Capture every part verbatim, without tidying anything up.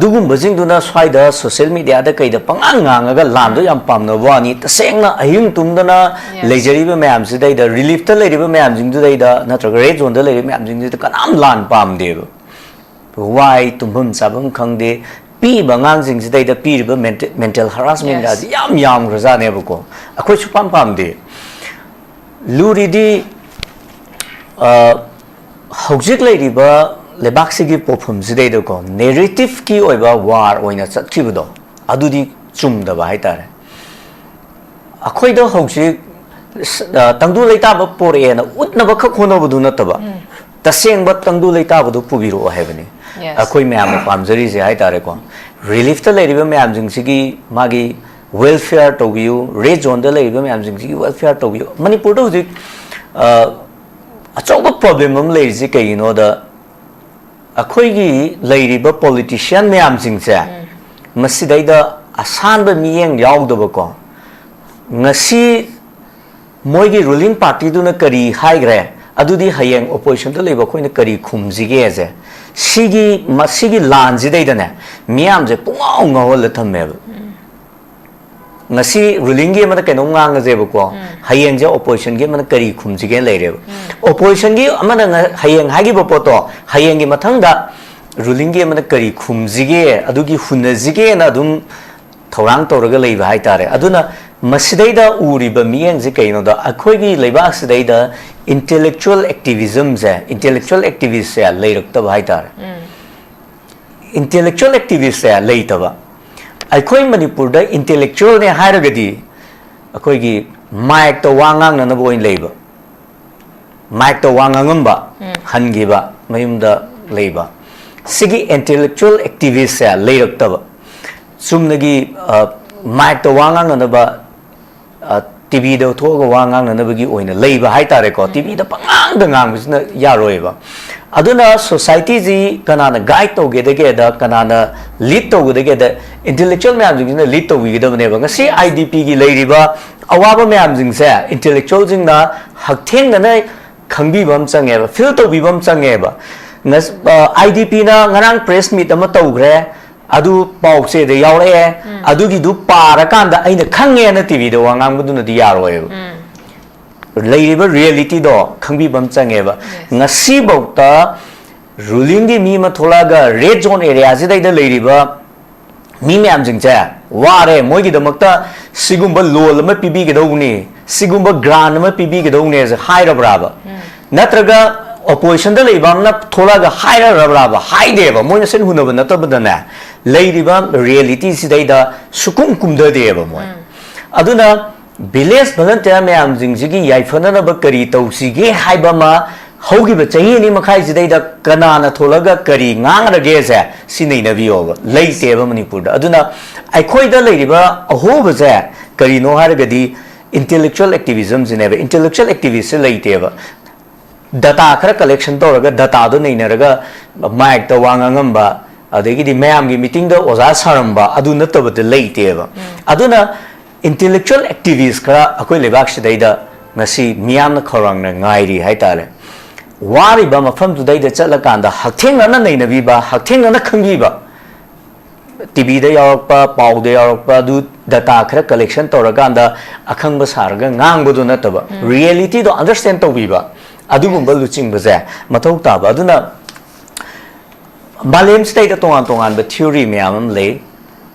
ꯑꯗꯨꯒꯨꯝꯕꯁꯤꯡꯗꯨꯅ ꯁ꯭ꯋꯥꯏꯗ social mediaꯗ ꯀꯩꯗ ꯄꯪꯉꯥꯡ ꯉꯥꯡꯉꯒ ꯂꯥꯟꯗꯣ ꯌꯥꯝ ꯄꯥꯝꯅꯕ ꯋꯥꯅꯤ꯫ ꯇꯁꯦꯡꯅ ꯑꯍꯤꯡ ꯇꯨꯝꯗꯅ Yes. ꯂꯩꯖꯔꯤꯕ ꯃꯌꯥꯝꯁꯤꯗꯩꯗ, reliefꯇ ꯂꯩꯔꯤꯕ ꯃꯌꯥꯝꯁꯤꯡꯗꯨꯗꯩꯗ ꯅꯠꯇ꯭ꯔꯒ red zoneꯗ ꯂꯩꯔꯤꯕ ꯃꯌꯥꯝꯁꯤꯡꯗꯨꯗ ꯀꯅꯥꯝ ꯂꯥꯟ ꯄꯥꯝꯗꯦꯕ꯫ ꯋꯥꯏ, ꯇꯨꯝꯐꯝ ꯆꯥꯐꯝ ꯈꯪꯗꯦ꯫ ꯄꯤꯛꯏꯕ ꯑꯉꯥꯡꯁꯤꯡꯁꯤꯗꯩꯗ ꯄꯤꯔꯤꯕ mental harassment Yes. ꯒꯥꯁꯤ ꯌꯥꯝ ꯌꯥꯝꯈ꯭ꯔꯖꯥꯠꯅꯦꯕꯀꯣ꯫ ꯑꯩꯈꯣꯏ ꯁꯨꯄꯥꯝ ꯄꯥꯝꯗꯦ꯫ ꯂꯨꯔꯤꯗꯤ, ꯑ, ꯍꯧꯖꯤꯛ ꯂꯩꯔꯤꯕ ꯂꯩꯕꯥꯛꯁꯤꯒꯤ ꯄꯣꯠꯐꯝꯁꯤꯗꯩꯗꯀꯣ, narrativeꯀꯤ ꯑꯣꯏꯕ war ꯑꯣꯏꯅ ꯆꯠꯈꯤꯕꯗꯣ, ꯑꯗꯨꯗꯤ ꯆꯨꯝꯗꯕ ꯍꯥꯏꯇꯥꯔꯦ꯫ ꯑꯩꯈꯣꯏꯗ ꯍꯧꯖꯤꯛ, ꯑ, ꯇꯪꯗꯨ ꯂꯩꯇꯥꯕ ꯄꯣꯔꯛꯑꯦꯅ ꯎꯠꯅꯕꯈꯛ ꯍꯣꯠꯅꯕꯗꯨ ꯅꯠꯇꯕ, ꯇꯁꯦꯡꯕ ꯇꯪꯗꯨ ꯂꯩꯇꯥꯕꯗꯨ ꯄꯨꯕꯤꯔꯛꯑꯣ ꯍꯥꯏꯕꯅꯤ꯫ Yes. ꯑꯩꯈꯣꯏ ꯃꯌꯥꯝꯅ ꯄꯥꯝꯖꯔꯤꯁꯦ ꯍꯥꯏꯇꯥꯔꯦꯀꯣ, reliefꯇ ꯂꯩꯔꯤꯕ ꯃꯌꯥꯝꯁꯤꯡꯁꯤꯒꯤ ꯃꯥꯒꯤ welfare ꯇꯧꯕꯤꯌꯨ, red zoneꯗ ꯂꯩꯔꯤꯕ ꯃꯌꯥꯝꯁꯤꯡꯁꯤꯒꯤ welfare ꯇꯧꯕꯤꯌꯨ꯫ ꯃꯅꯤꯄꯨꯔꯗ ꯍꯧꯖꯤꯛ, ꯑ, ꯑꯆꯧꯕ problem ꯑꯃ ꯂꯩꯔꯤꯁꯤ ꯀꯩꯒꯤꯅꯣꯗ, ꯑꯩꯈꯣꯏꯒꯤ ꯂꯩꯔꯤꯕ politician ꯃꯌꯥꯝꯁꯤꯡꯁꯦ, ꯃꯁꯤꯗꯩꯗ ꯑꯁꯥꯟꯕ ꯃꯤꯠꯌꯦꯡ ꯌꯥꯎꯗꯕꯀꯣ, ꯉꯁꯤ ꯃꯣꯏꯒꯤ ruling partyꯗꯨꯅ ꯀꯔꯤ ꯍꯥꯏꯈ꯭ꯔꯦ, ꯑꯗꯨꯗꯤ ꯍꯌꯦꯡ oppositionꯗ ꯂꯩꯕ ꯑꯩꯈꯣꯏꯅ ꯀꯔꯤ ꯈꯨꯝꯁꯤꯒꯦꯁꯦ, ꯁꯤꯒꯤ, ꯃꯁꯤꯒꯤ ꯂꯥꯟꯁꯤꯗꯩꯗꯅꯦ ꯃꯤꯌꯥꯝꯁꯦ ꯄꯨꯡꯉꯥꯎ ꯉꯥꯎꯍꯜꯂ ꯊꯝꯃꯦꯕ꯫ ꯉꯁꯤ rulingꯒꯤ ꯑꯃꯅ ꯀꯩꯅꯣꯝ ꯉꯥꯡꯉꯁꯦꯕꯀꯣ, ꯍꯌꯦꯡꯁꯦ oppositionꯒꯤ ꯑꯃꯅ ꯀꯔꯤ ꯈꯨꯝꯁꯤꯒꯦꯅ ꯂꯩꯔꯦꯕ꯫ Oppositionꯒꯤ ꯑꯃꯅ ꯉ-, ꯍꯌꯦꯡ ꯍꯥꯏꯈꯤꯕ ꯄꯣꯠꯇꯣ, ꯍꯌꯦꯡꯒꯤ ꯃꯊꯪꯗ rulingꯒꯤ ꯑꯃꯅ ꯀꯔꯤ ꯈꯨꯝꯁꯤꯒꯦ, ꯑꯗꯨꯒꯤ ꯍꯨꯟꯅꯁꯤꯒꯦꯅ ꯑꯗꯨꯝ ꯊꯧꯔꯥꯡ ꯇꯧꯔꯒ ꯂꯩꯕ ꯍꯥꯏꯇꯥꯔꯦ꯫ ꯑꯗꯨꯅ ꯃꯁꯤꯗꯩꯗ ꯎꯔꯤꯕ ꯃꯤꯠꯌꯦꯡꯁꯦ ꯀꯩꯅꯣꯗ, ꯑꯩꯈꯣꯏꯒꯤ ꯂꯩꯕꯥꯛꯁꯤꯗꯩꯗ intellectual activismꯁꯦ, intellectual activistꯁꯦ ꯂꯩꯔꯛꯇꯕ ꯍꯥꯏꯇꯥꯔꯦ꯫ Intellectual activistꯁꯦ ꯂꯩꯇꯕ꯫ ꯑꯩꯈꯣꯏ ꯃꯅꯤꯄꯨꯔꯗ intellectualꯅꯦ ꯍꯥꯏꯔꯒꯗꯤ ꯑꯩꯈꯣꯏꯒꯤ micꯇ ꯋꯥ ꯉꯥꯡꯅꯅꯕ ꯑꯣꯏꯅ ꯂꯩꯕ, micꯇ ꯋꯥ ꯉꯥꯡꯉꯝꯕ, ꯍꯟꯈꯤꯕ, ꯃꯌꯨꯝꯗ ꯂꯩꯕ, ꯁꯤꯒꯤ intellectual activistꯁꯦ ꯂꯩꯔꯛꯇꯕ꯫ ꯆꯨꯝꯅꯒꯤ, ꯑ, micꯇ ꯋꯥ ꯉꯥꯡꯅꯅꯕ, ꯑ, TVꯗ ꯊꯣꯛꯑꯒ ꯋꯥ ꯉꯥꯡꯅꯅꯕꯒꯤ ꯑꯣꯏꯅ ꯂꯩꯕ ꯍꯥꯏꯇꯥꯔꯦꯀꯣ꯫ TVꯗ ꯄꯉꯥꯡꯗ ꯉꯥꯡꯕꯁꯤꯅ ꯌꯥꯔꯣꯏꯕ꯫ ꯑꯗꯨꯅ societyꯁꯤ ꯀꯅꯥꯅ guide ꯇꯧꯒꯗꯒꯦꯗ, ꯀꯅꯥꯅ lead ꯇꯧꯒꯗꯒꯦꯗ, intellectual ꯃꯌꯥꯝꯁꯤꯡꯁꯤꯅ lead ꯇꯧꯕꯤꯒꯗꯕꯅꯦꯕ꯫ ꯉꯁꯤ IDPꯒꯤ ꯂꯩꯔꯤꯕ ꯑꯋꯥꯕ ꯃꯌꯥꯝꯁꯤꯡꯁꯦ intellectualꯁꯤꯡꯅ ꯍꯛꯊꯦꯡꯅꯅ ꯈꯪꯕꯤꯕ ꯑꯃ ꯆꯪꯉꯦꯕ, feel ꯇꯧꯕꯤꯕ ꯑꯃ ꯆꯪꯉꯦꯕ꯫ ꯉꯁ-, ꯑ, IDPꯅ ꯉꯔꯥꯡ press meet ꯑꯃ ꯇꯧꯈ꯭ꯔꯦ, ꯑꯗꯨ ꯄꯥꯎ ꯆꯦꯗ ꯌꯥꯎꯔꯛꯑꯦ, ꯑꯗꯨꯒꯤꯗꯨ ꯄꯥꯔꯀꯥꯟꯗ ꯑꯩꯅ ꯈꯪꯉꯦꯅ ꯇꯤꯚꯤꯗ ꯋꯥ ꯉꯥꯡꯕꯗꯨꯅꯗꯤ ꯌꯥꯔꯣꯏꯕ꯫ ꯂꯩꯔꯤꯕ ꯔꯤꯌꯦꯂꯤꯇꯤꯗꯣ ꯈꯪꯕꯤꯕ ꯑꯃ ꯆꯪꯉꯦꯕ꯫ ꯉꯁꯤꯐꯧꯗ ꯔꯨꯂꯤꯡꯒꯤ ꯃꯤ ꯑꯃ ꯊꯣꯛꯂꯛꯑꯒ ꯔꯦꯗ ꯖꯣꯟ ꯑꯦꯔꯤꯌꯥꯁꯤꯗꯩꯗ ꯂꯩꯔꯤꯕ ꯃꯤ ꯃꯌꯥꯝꯁꯤꯡꯁꯦ ꯋꯥꯔꯦ, ꯃꯣꯏꯒꯤꯗꯃꯛꯇ ꯁꯤꯒꯨꯝꯕ ꯂꯣꯟ ꯑꯃ ꯄꯤꯕꯤꯒꯗꯧꯕꯅꯤ, ꯁꯤꯒꯨꯝꯕ ꯒ꯭ꯔꯥꯟ ꯑꯃ ꯄꯤꯕꯤꯒꯗꯧꯕꯅꯦꯁꯦ ꯍꯥꯏꯔꯕ꯭ꯔꯥꯕ? ꯅꯠꯇ꯭ꯔꯒ ꯑꯣꯄꯣꯖꯤꯁꯟꯗ ꯂꯩꯕ ꯑꯃꯅ ꯊꯣꯛꯂꯛꯑꯒ ꯍꯥꯏꯔꯔꯕ꯭ꯔꯥꯕ? ꯍꯥꯏꯗꯦꯕ꯫ ꯃꯣꯏ ꯃꯁꯦꯟ ꯍꯨꯟꯅꯕ ꯅꯠꯇꯕꯗꯅꯦ, ꯂꯩꯔꯤꯕ ꯔꯤꯌꯦꯂꯤꯇꯤꯁꯤꯗꯩꯗ ꯁꯨꯀꯨꯝ ꯀꯨꯝꯊꯗꯦꯕ ꯃꯣꯏ꯫ ꯑꯗꯨꯅ ꯚꯤꯂꯦꯖ ꯚꯣꯂꯟꯇꯤꯌꯔ ꯃꯌꯥꯝꯁꯤꯡꯁꯤꯒꯤ ꯌꯥꯏꯐꯅꯅꯕ ꯀꯔꯤ ꯇꯧꯁꯤꯒꯦ ꯍꯥꯏꯕ ꯑꯃ ꯍꯧꯈꯤꯕ ꯆꯍꯤ ꯑꯅꯤ ꯃꯈꯥꯏꯁꯤꯗꯩꯗ ꯀꯅꯥꯅ ꯊꯣꯛꯂꯒ ꯀꯔꯤ ꯉꯥꯡꯈ꯭ꯔꯒꯦꯁꯦ ꯁꯤ ꯅꯩꯅꯕꯤꯌꯣꯕ꯫ ꯂꯩꯇꯦꯕ ꯃꯅꯤꯄꯨꯔꯗ꯫ ꯑꯗꯨꯅ ꯑꯩꯈꯣꯏꯗ ꯂꯩꯔꯤꯕ ꯑꯍꯣꯕꯁꯦ ꯀꯔꯤꯅꯣ ꯍꯥꯏꯔꯒꯗꯤ intellectual activismꯁꯤꯅꯦꯕ꯫ Intellectual activistꯁꯦ ꯂꯩꯇꯦꯕ꯫ ꯗꯇꯥ ꯈꯔ ꯀꯂꯦꯛꯁꯟ ꯇꯧꯔꯒ, ꯗꯇꯥꯗꯣ ꯅꯩꯅꯔꯒ ꯃꯥꯏꯛꯇ ꯋꯥ ꯉꯥꯡꯉꯝꯕ, ꯑꯗꯒꯤꯗꯤ ꯃꯌꯥꯝꯒꯤ ꯃꯤꯇꯤꯡꯗ ꯑꯣꯖꯥ ꯁꯥꯔꯝꯕ, ꯑꯗꯨ ꯅꯠꯇꯕꯗ ꯂꯩꯇꯦꯕ꯫ ꯑꯗꯨꯅ intellectual activist ꯈꯔ ꯑꯩꯈꯣꯏ ꯂꯩꯕꯥꯛꯁꯤꯗꯩꯗ ꯉꯁꯤ ꯃꯤꯌꯥꯝꯅ ꯈꯧꯔꯥꯡꯅ ꯉꯥꯏꯔꯤ ꯍꯥꯏꯇꯥꯔꯦ꯫ ꯋꯥꯔꯤꯕ ꯃꯐꯝꯗꯨꯗꯩꯗ ꯆꯠꯂꯀꯥꯟꯗ ꯍꯛꯊꯦꯡꯅꯅ ꯅꯩꯅꯕꯤꯕ, ꯍꯛꯊꯦꯡꯅꯅ ꯈꯪꯕꯤꯕ, ꯇꯤꯚꯤꯗ ꯌꯥꯎꯔꯛꯄ, ꯄꯥꯎꯗ ꯌꯥꯎꯔꯛꯄ, ꯑꯗꯨ ꯗꯇꯥ ꯈꯔ ꯀꯂꯦꯛꯁꯟ ꯇꯧꯔꯀꯥꯟꯗ ꯑꯈꯪꯕ ꯁꯥꯔꯒ ꯉꯥꯡꯕꯗꯨ ꯅꯠꯇꯕ, ꯔꯤꯌꯦꯂꯤꯇꯤꯗꯣ ꯑꯟꯗꯔꯁ꯭ꯇꯦꯟ ꯇꯧꯕꯤꯕ, ꯑꯗꯨꯒꯨꯝꯕ ꯂꯨꯆꯤꯡꯕꯁꯦ ꯃꯊꯧ ꯇꯥꯕ꯫ ꯑꯗꯨꯅ ꯃꯥꯂꯦꯝꯁꯤꯗꯩꯗ ꯇꯣꯉꯥꯟ ꯇꯣꯉꯥꯟꯕ ꯊꯤꯑꯣꯔꯤ ꯃꯌꯥꯝ ꯑꯃ ꯂꯩ꯫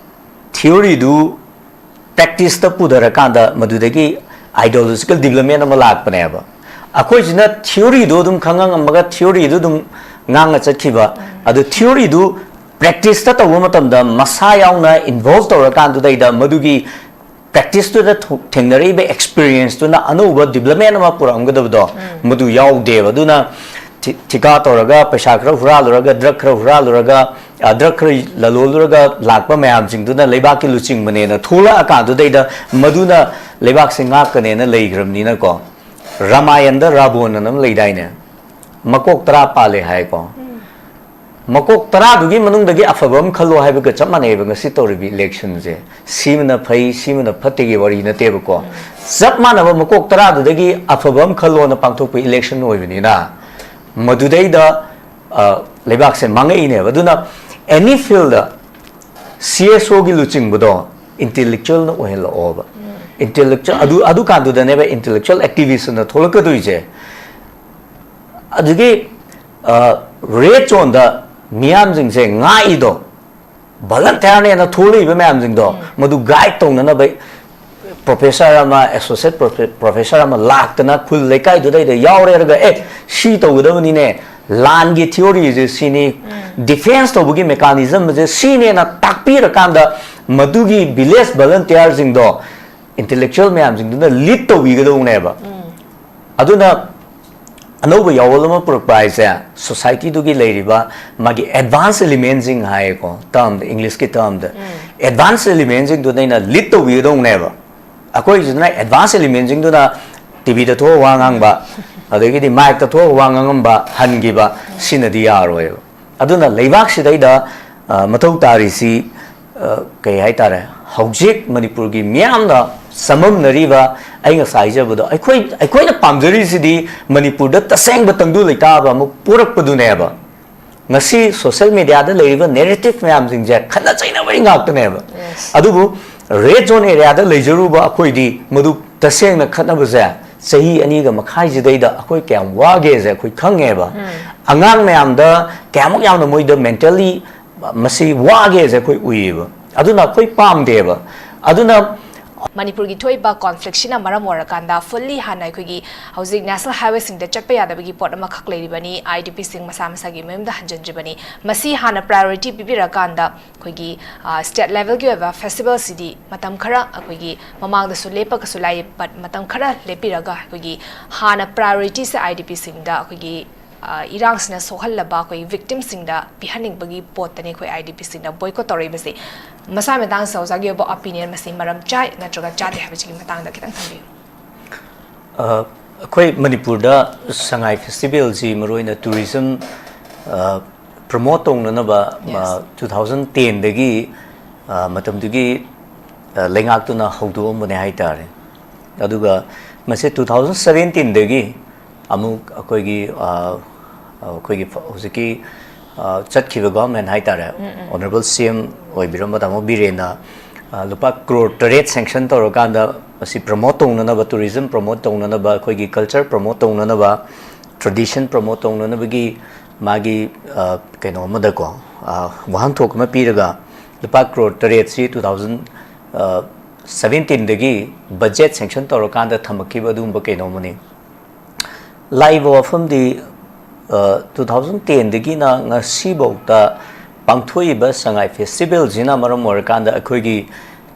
ꯊꯤꯑꯣꯔꯤꯗꯨ ꯄ꯭ꯔꯦꯛꯇꯤꯁꯇ ꯄꯨꯊꯔꯀꯥꯟꯗ ꯃꯗꯨꯗꯒꯤ ideological development ꯑꯃ ꯂꯥꯛꯄꯅꯦꯕ꯫ ꯑꯩꯈꯣꯏꯁꯤꯅ ꯊꯤꯑꯣꯔꯤꯗꯣ ꯑꯗꯨꯝ ꯈꯪꯉꯝꯃꯒ ꯊꯤꯑꯣꯔꯤꯗꯨ ꯑꯗꯨꯝ ꯉꯥꯡꯉ ꯆꯠꯈꯤꯕ꯫ ꯑꯗꯨ ꯊꯤꯑꯣꯔꯤꯗꯨ ꯄ꯭ꯔꯦꯛꯇꯤꯁꯇ ꯇꯧꯕ ꯃꯇꯝꯗ ꯃꯁꯥ ꯌꯥꯎꯅ ꯏꯟꯚꯣꯜꯕ ꯇꯧꯔꯀꯥꯟꯗꯨꯗꯩꯗ ꯃꯗꯨꯒꯤ ꯄ꯭ꯔꯦꯛꯇꯤꯁꯇꯨꯗ ꯊꯣ-, ꯊꯦꯡꯅꯔꯛꯏꯕ ꯑꯦꯛꯁꯄꯤꯔꯤꯌꯦꯟꯁꯇꯨꯅ ꯑꯅꯧꯕ ꯗꯤꯕ꯭ꯂꯞꯃꯦꯟ ꯑꯃ ꯄꯨꯔꯛꯑꯝꯒꯗꯕꯗꯣ ꯃꯗꯨ ꯌꯥꯎꯗꯦꯕ꯫ ꯑꯗꯨꯅ ꯊꯤ-, ꯊꯤꯀꯥ ꯇꯧꯔꯒ, ꯄꯩꯁꯥ ꯈꯔ ꯍꯨꯔꯥꯜꯂꯨꯔꯒ, ꯗ꯭ꯔꯒ ꯈꯔ ꯍꯨꯔꯥꯜꯂꯨꯔꯒ, ꯑ, ꯗ꯭ꯔꯒ ꯈꯔ ꯂꯂꯣꯜꯂꯨꯔꯒ ꯂꯥꯛꯄ ꯃꯌꯥꯝꯁꯤꯡꯗꯨꯅ ꯂꯩꯕꯥꯛꯀꯤ ꯂꯨꯆꯤꯡꯕꯅꯦꯅ ꯊꯣꯛꯂꯛꯑꯀꯥꯟꯗꯨꯗꯩꯗ ꯃꯗꯨꯅ ꯂꯩꯕꯥꯛꯁꯦ ꯉꯥꯛꯀꯅꯦꯅ ꯂꯩꯈ꯭ꯔꯕꯅꯤꯅꯀꯣ꯫ ꯔꯥꯃꯥꯌꯟꯗ ꯔꯥꯕꯣꯟ ꯑꯅ ꯑꯃ ꯂꯩꯗꯥꯏꯅꯦ? ꯃꯀꯣꯛ ꯇꯔꯥ ꯄꯥꯜꯂꯦ ꯍꯥꯏꯀꯣ꯫ ꯃꯀꯣꯛ ꯇꯔꯥꯗꯨꯒꯤ ꯃꯅꯨꯡꯗꯒꯤ ꯑꯐꯕ ꯑꯃ ꯈꯜꯂꯣ ꯍꯥꯏꯕꯒ ꯆꯞ ꯃꯥꯟꯅꯩꯕ ꯉꯁꯤ ꯇꯧꯔꯤꯕ ꯏꯂꯦꯛꯁꯟꯁꯦ꯫ ꯁꯤꯃꯅ ꯐꯩ, ꯁꯤꯃꯅ ꯐꯠꯇꯦꯒꯤ ꯋꯥꯔꯤ ꯅꯠꯇꯦꯕꯀꯣ꯫ ꯆꯞ ꯃꯥꯟꯅꯕ ꯃꯀꯣꯛ ꯇꯔꯥꯗꯨꯗꯒꯤ ꯑꯐꯕ ꯑꯃ ꯈꯜꯂꯣꯅ ꯄꯥꯡꯊꯣꯛꯄ ꯏꯂꯦꯛꯁꯟ ꯑꯣꯏꯕꯅꯤꯅ ꯃꯗꯨꯗꯩꯗ, ꯑ, ꯂꯩꯕꯥꯛꯁꯦ ꯃꯥꯡꯉꯛꯏꯅꯦꯕ꯫ ꯑꯗꯨꯅ ꯑꯦꯅꯤ ꯐꯤꯜꯗ ꯁꯤ ꯑꯦꯁ ꯑꯣꯒꯤ ꯂꯨꯆꯤꯡꯕꯗꯣ ꯏꯟꯇꯦꯂꯦꯛꯆꯨꯋꯦꯜꯅ ꯑꯣꯏꯍꯜꯂꯛꯑꯣꯕ꯫ ꯏꯟꯇꯦꯂꯦꯛꯆꯨꯋꯦꯜ ꯑꯗꯨ ꯑꯗꯨꯀꯥꯟꯗꯨꯗꯅꯦꯕ ꯏꯟꯇꯦꯂꯦꯛꯆꯨꯋꯦꯜ ꯑꯦꯛꯇꯤꯚꯤꯁ ꯑꯅ ꯊꯣꯛꯂꯛꯀꯗꯣꯏꯁꯦ꯫ ꯑꯗꯨꯒꯤ ꯔꯦꯗ ꯖꯣꯟꯗ ꯃꯤꯌꯥꯝꯁꯤꯡꯁꯦ ꯉꯥꯛꯏꯗꯣ, ꯚꯂꯟꯇꯤꯌꯔꯅꯦꯅ ꯊꯣꯛꯂꯛꯏꯕ ꯃꯌꯥꯝꯁꯤꯡꯗꯣ ꯃꯗꯨ ꯒꯥꯏꯗ ꯇꯧꯅꯅꯕ ꯄ꯭ꯔꯣꯐꯦꯁꯔ ꯑꯃ, ꯑꯦꯁꯣꯁꯤꯌꯦꯠ ꯄ꯭ꯔꯣꯐꯦꯁꯔ ꯑꯃ ꯂꯥꯛꯇꯅ ꯈꯨꯜ ꯂꯩꯀꯥꯏꯗꯨꯗꯩꯗ ꯌꯥꯎꯔꯦꯔꯒ, "ꯑꯦ, ꯁꯤ ꯇꯧꯒꯗꯕꯅꯤꯅꯦ, ꯂꯥꯟꯒꯤ ꯊꯤꯑꯣꯔꯤꯁꯦ ꯁꯤꯅꯤ, ꯗꯤꯐꯦꯟꯁ ꯇꯧꯕꯒꯤ ꯃꯦꯀꯥꯅꯤꯖꯝꯁꯦ ꯁꯤꯅꯦꯅ" ꯇꯥꯛꯄꯤꯔꯀꯥꯟꯗ, ꯃꯗꯨꯒꯤ ꯚꯤꯂꯦꯖ ꯚꯂꯟꯇꯤꯌꯔꯁꯤꯡꯗꯣ ꯏꯟꯇꯦꯂꯦꯛꯆꯨꯋꯦꯜ ꯃꯌꯥꯝꯁꯤꯡꯗꯨꯅ ꯂꯤꯗ ꯇꯧꯕꯤꯒꯗꯧꯅꯦꯕ꯫ ꯑꯗꯨꯅ ꯑꯅꯧꯕ ꯌꯥꯑꯣꯜ ꯑꯃ ꯄꯨꯔꯛꯄ ꯍꯥꯏꯁꯦ, ꯁꯣꯁꯥꯏꯇꯤꯗꯨꯒꯤ ꯂꯩꯔꯤꯕ ꯃꯥꯒꯤ ꯑꯦꯗꯚꯥꯟꯁ ꯑꯦꯂꯤꯃꯦꯟꯁꯤꯡ ꯍꯥꯏꯌꯦꯀꯣ, ꯇꯔꯝꯗ, ꯏꯪꯂꯤꯁꯀꯤ ꯇꯔꯝꯗ, ꯑꯦꯗꯚꯥꯟꯁ ꯑꯦꯂꯤꯃꯦꯟꯁꯤꯡꯗꯨꯅ ꯑꯩꯅ ꯂꯤꯗ ꯇꯧꯕꯤꯒꯗꯧꯅꯦꯕ꯫ ꯑꯩꯈꯣꯏꯁꯤꯅ ꯑꯦꯗꯚꯥꯟꯁ ꯑꯦꯂꯤꯃꯦꯟꯁꯤꯡꯗꯨꯅ ꯇꯤꯚꯤꯗ ꯊꯣꯛꯑ ꯋꯥ ꯉꯥꯡꯕ, ꯑꯗꯒꯤꯗꯤ ꯃꯥꯏꯛꯇ ꯊꯣꯛꯑ ꯋꯥ ꯉꯥꯡꯉꯝꯕ, ꯍꯟꯈꯤꯕ, ꯁꯤꯅꯗꯤ ꯌꯥꯔꯣꯏꯕ꯫ ꯑꯗꯨꯅ ꯂꯩꯕꯥꯛꯁꯤꯗꯩꯗ, ꯑ, ꯃꯊꯧ ꯇꯥꯔꯤꯁꯤ, ꯑ, ꯀꯩ ꯍꯥꯏꯇꯥꯔꯦ, ꯍꯧꯖꯤꯛ ꯃꯅꯤꯄꯨꯔꯒꯤ ꯃꯤꯌꯥꯝꯅ ꯆꯃꯝꯅꯔꯤꯕ, ꯑꯩ ꯉꯁꯥꯏ ꯍꯥꯏꯖꯕꯗꯣ, ꯑꯩꯈꯣꯏ, ꯑꯩꯈꯣꯏꯅ ꯄꯥꯝꯖꯔꯤꯁꯤꯗꯤ ꯃꯅꯤꯄꯨꯔꯗ ꯇꯁꯦꯡꯕ ꯇꯪꯗꯨ ꯂꯩꯇꯥꯕ ꯑꯃ ꯄꯨꯔꯛꯄꯗꯨꯅꯦꯕ꯫ ꯉꯁꯤ ꯁꯣꯁꯤꯌꯦꯜ ꯃꯦꯗꯤꯌꯥꯗ ꯂꯩꯔꯤꯕ ꯅꯦꯔꯦꯇꯤꯚ ꯃꯌꯥꯝꯁꯤꯡꯁꯦ ꯈꯠꯅ ꯆꯩꯅꯕꯒꯤ ꯉꯥꯛꯇꯅꯦꯕ꯫ ꯑꯗꯨꯕꯨ ꯔꯦꯗ ꯖꯣꯟ ꯑꯦꯔꯤꯌꯥꯗ ꯂꯩꯖꯔꯨꯕ ꯑꯩꯈꯣꯏꯗꯤ ꯃꯗꯨ ꯇꯁꯦꯡꯅ ꯈꯠꯅꯕꯁꯦ ꯆꯍꯤ ꯑꯅꯤꯒ ꯃꯈꯥꯏꯁꯤꯗꯩꯗ ꯑꯩꯈꯣꯏ ꯀꯌꯥꯝ ꯋꯥꯒꯦꯁꯦ ꯑꯩꯈꯣꯏ ꯈꯪꯉꯦꯕ꯫ ꯑꯉꯥꯡ ꯃꯌꯥꯝꯗ ꯀꯌꯥꯃꯨꯛ ꯌꯥꯝꯅ ꯃꯣꯏꯗ ꯃꯦꯟꯇꯦꯜꯂꯤ ꯃꯁꯤ ꯋꯥꯒꯦꯁꯦ ꯑꯩꯈꯣꯏ ꯎꯏꯌꯦꯕ꯫ ꯑꯗꯨꯅ ꯑꯩꯈꯣꯏ ꯄꯥꯝꯗꯦꯕ꯫ ꯑꯗꯨꯅ ꯃꯅꯤꯄꯨꯔꯒꯤ ꯊꯣꯛꯏꯕ ꯀꯣꯟꯐ꯭ꯂꯤꯛꯁꯤꯅ ꯃꯔꯝ ꯑꯣꯏꯔꯀꯥꯟꯗ ꯐꯨꯜꯂꯤ ꯍꯥꯟꯅ ꯑꯩꯈꯣꯏꯒꯤ ꯍꯧꯖꯤꯛ ꯅꯦꯁꯅꯦꯜ ꯍꯥꯏꯋꯦꯁꯤꯡꯗ ꯆꯠꯄ ꯌꯥꯗꯕꯒꯤ ꯄꯣꯠ ꯑꯃꯈꯛ ꯂꯩꯔꯤꯕꯅꯤ, ꯑꯥꯏ ꯗꯤ ꯄꯤꯁꯤꯡ ꯃꯁꯥ ꯃꯁꯥꯒꯤ ꯃꯌꯨꯝꯗ ꯍꯟꯖꯤꯟꯗ꯭ꯔꯤꯕꯅꯤ꯫ ꯃꯁꯤ ꯍꯥꯟꯅ ꯄ꯭ꯔꯥꯏꯌꯣꯔꯤꯇꯤ ꯄꯤꯕꯤꯔꯀꯥꯟꯗ ꯑꯩꯈꯣꯏꯒꯤ, ꯑ, ꯁ꯭ꯇꯦꯠ ꯂꯦꯚꯦꯜꯒꯤ ꯑꯣꯏꯕ ꯐꯦꯁꯇꯤꯚꯦꯜꯁꯤꯗꯤ ꯃꯇꯝ ꯈꯔ ꯑꯩꯈꯣꯏꯒꯤ ꯃꯃꯥꯡꯗꯁꯨ ꯂꯦꯞꯄꯒꯁꯨ ꯂꯥꯛꯏ, ꯕꯠ ꯃꯇꯝ ꯈꯔ ꯂꯦꯞꯄꯤꯔꯒ ꯑꯩꯈꯣꯏꯒꯤ ꯍꯥꯟꯅ ꯄ꯭ꯔꯥꯏꯌꯣꯔꯤꯇꯤꯁꯦ ꯑꯥꯏ ꯗꯤ ꯄꯤꯁꯤꯡꯗ ꯑꯩꯈꯣꯏꯒꯤ ꯑ, ꯏꯔꯥꯡꯁꯤꯅ ꯁꯣꯛꯍꯜꯂꯕ ꯑꯩꯈꯣꯏ ꯚꯤꯛꯇꯤꯝꯁꯤꯡꯗ ꯄꯤꯍꯟꯅꯤꯡꯕꯒꯤ ꯄꯣꯠꯇꯅꯤ ꯑꯩꯈꯣꯏ ꯑꯥꯏ ꯗꯤ ꯄꯤꯁꯤꯡꯅ ꯕꯣꯏꯀꯣꯠ ꯇꯧꯔꯛꯏꯕꯁꯤ꯫ ꯃꯁꯥꯒꯤ ꯃꯇꯥꯡꯁꯤꯗ ꯑꯣꯖꯥꯒꯤ ꯑꯣꯏꯕ ꯑꯣꯄꯤꯅꯤꯌꯟ ꯃꯁꯤ ꯃꯔꯝ ꯆꯥꯏ ꯅꯠꯇ꯭ꯔꯒ ꯆꯥꯗꯦ ꯍꯥꯏꯕꯁꯤꯒꯤ ꯃꯇꯥꯡꯗ ꯈꯤꯇꯪ ꯊꯝꯕꯤꯌꯨ꯫ ꯑ, ꯑꯩꯈꯣꯏ ꯃꯅꯤꯄꯨꯔꯗ ꯁꯉꯥꯏ ꯐꯦꯁꯇꯤꯚꯦꯜꯁꯤ ꯃꯔꯨꯑꯣꯏꯅ ꯇꯨꯔꯤꯖꯝ, ꯑ, ꯄ꯭ꯔꯃꯣꯠ ꯇꯧꯅꯅꯕ, ꯑ, Yes. two thousand ten ꯗꯒꯤ, ꯑ, ꯃꯇꯝꯗꯨꯒꯤ, ꯑ, ꯂꯩꯉꯥꯛꯇꯨꯅ ꯍꯧꯗꯣꯛꯑꯝꯕꯅꯦ ꯍꯥꯏꯇꯥꯔꯦ꯫ ꯑꯗꯨꯒ ꯃꯁꯤ two thousand seventeen ꯗꯒꯤ ꯑꯃꯨꯛ ꯑꯩꯈꯣꯏꯒꯤ, ꯑ, ꯑꯩꯈꯣꯏꯒꯤ ꯐ-, ꯍꯧꯖꯤꯛꯀꯤ, ꯑ, ꯆꯠꯈꯤꯕ ꯒꯣꯚꯔꯟꯃꯦꯟ ꯍꯥꯏꯇꯥꯔꯦ, ꯑꯣꯅꯔꯦꯕꯜ ꯁꯤ ꯑꯦꯝ ꯑꯣꯏꯕꯤꯔꯝꯕ ꯇꯥꯃꯣ ꯕꯤꯔꯦꯟꯅ, ꯑ, ꯂꯨꯄꯥ ꯀ꯭ꯔꯣꯔ ꯇꯔꯦꯠ ꯁꯦꯡꯁꯟ ꯇꯧꯔꯀꯥꯟꯗ ꯃꯁꯤ ꯄ꯭ꯔꯃꯣꯠ ꯇꯧꯅꯅꯕ, ꯇꯨꯔꯤꯖꯝ ꯄ꯭ꯔꯃꯣꯠ ꯇꯧꯅꯅꯕ, ꯑꯩꯈꯣꯏꯒꯤ ꯀꯜꯆꯔ ꯄ꯭ꯔꯃꯣꯠ ꯇꯧꯅꯅꯕ, ꯇ꯭ꯔꯦꯗꯤꯁꯟ ꯄ꯭ꯔꯃꯣꯠ ꯇꯧꯅꯅꯕꯒꯤ ꯃꯥꯒꯤ, ꯑ, ꯀꯩꯅꯣ ꯑꯃꯗꯀꯣ, ꯑ, ꯋꯥꯍꯟꯊꯣꯛ ꯑꯃ ꯄꯤꯔꯒ ꯂꯨꯄꯥ ꯀ꯭ꯔꯣꯔ ꯇꯔꯦꯠꯁꯤ ꯇꯨ ꯊꯥꯎꯖꯟ ꯁꯕꯦꯟꯇꯤꯟꯗꯒꯤ ꯕꯖꯦꯠ ꯁꯦꯡꯁꯟ ꯇꯧꯔꯀꯥꯟꯗ ꯊꯝꯃꯛꯈꯤꯕ ꯑꯗꯨꯒꯨꯝꯕ ꯀꯩꯅꯣ ꯑꯃꯅꯤ꯫ ꯂꯥꯛꯏꯕ ꯋꯥꯐꯝꯗꯤ, ꯑ, ꯇꯨ ꯊꯥꯎꯖꯟ ꯇꯦꯟꯗꯒꯤꯅ ꯉꯁꯤꯐꯥꯎꯗ ꯄꯥꯡꯊꯣꯛꯏꯕ ꯁꯉꯥꯏ ꯐꯦꯁꯇꯤꯚꯦꯜꯁꯤꯅ ꯃꯔꯝ ꯑꯣꯏꯔꯀꯥꯟꯗ ꯑꯩꯈꯣꯏꯒꯤ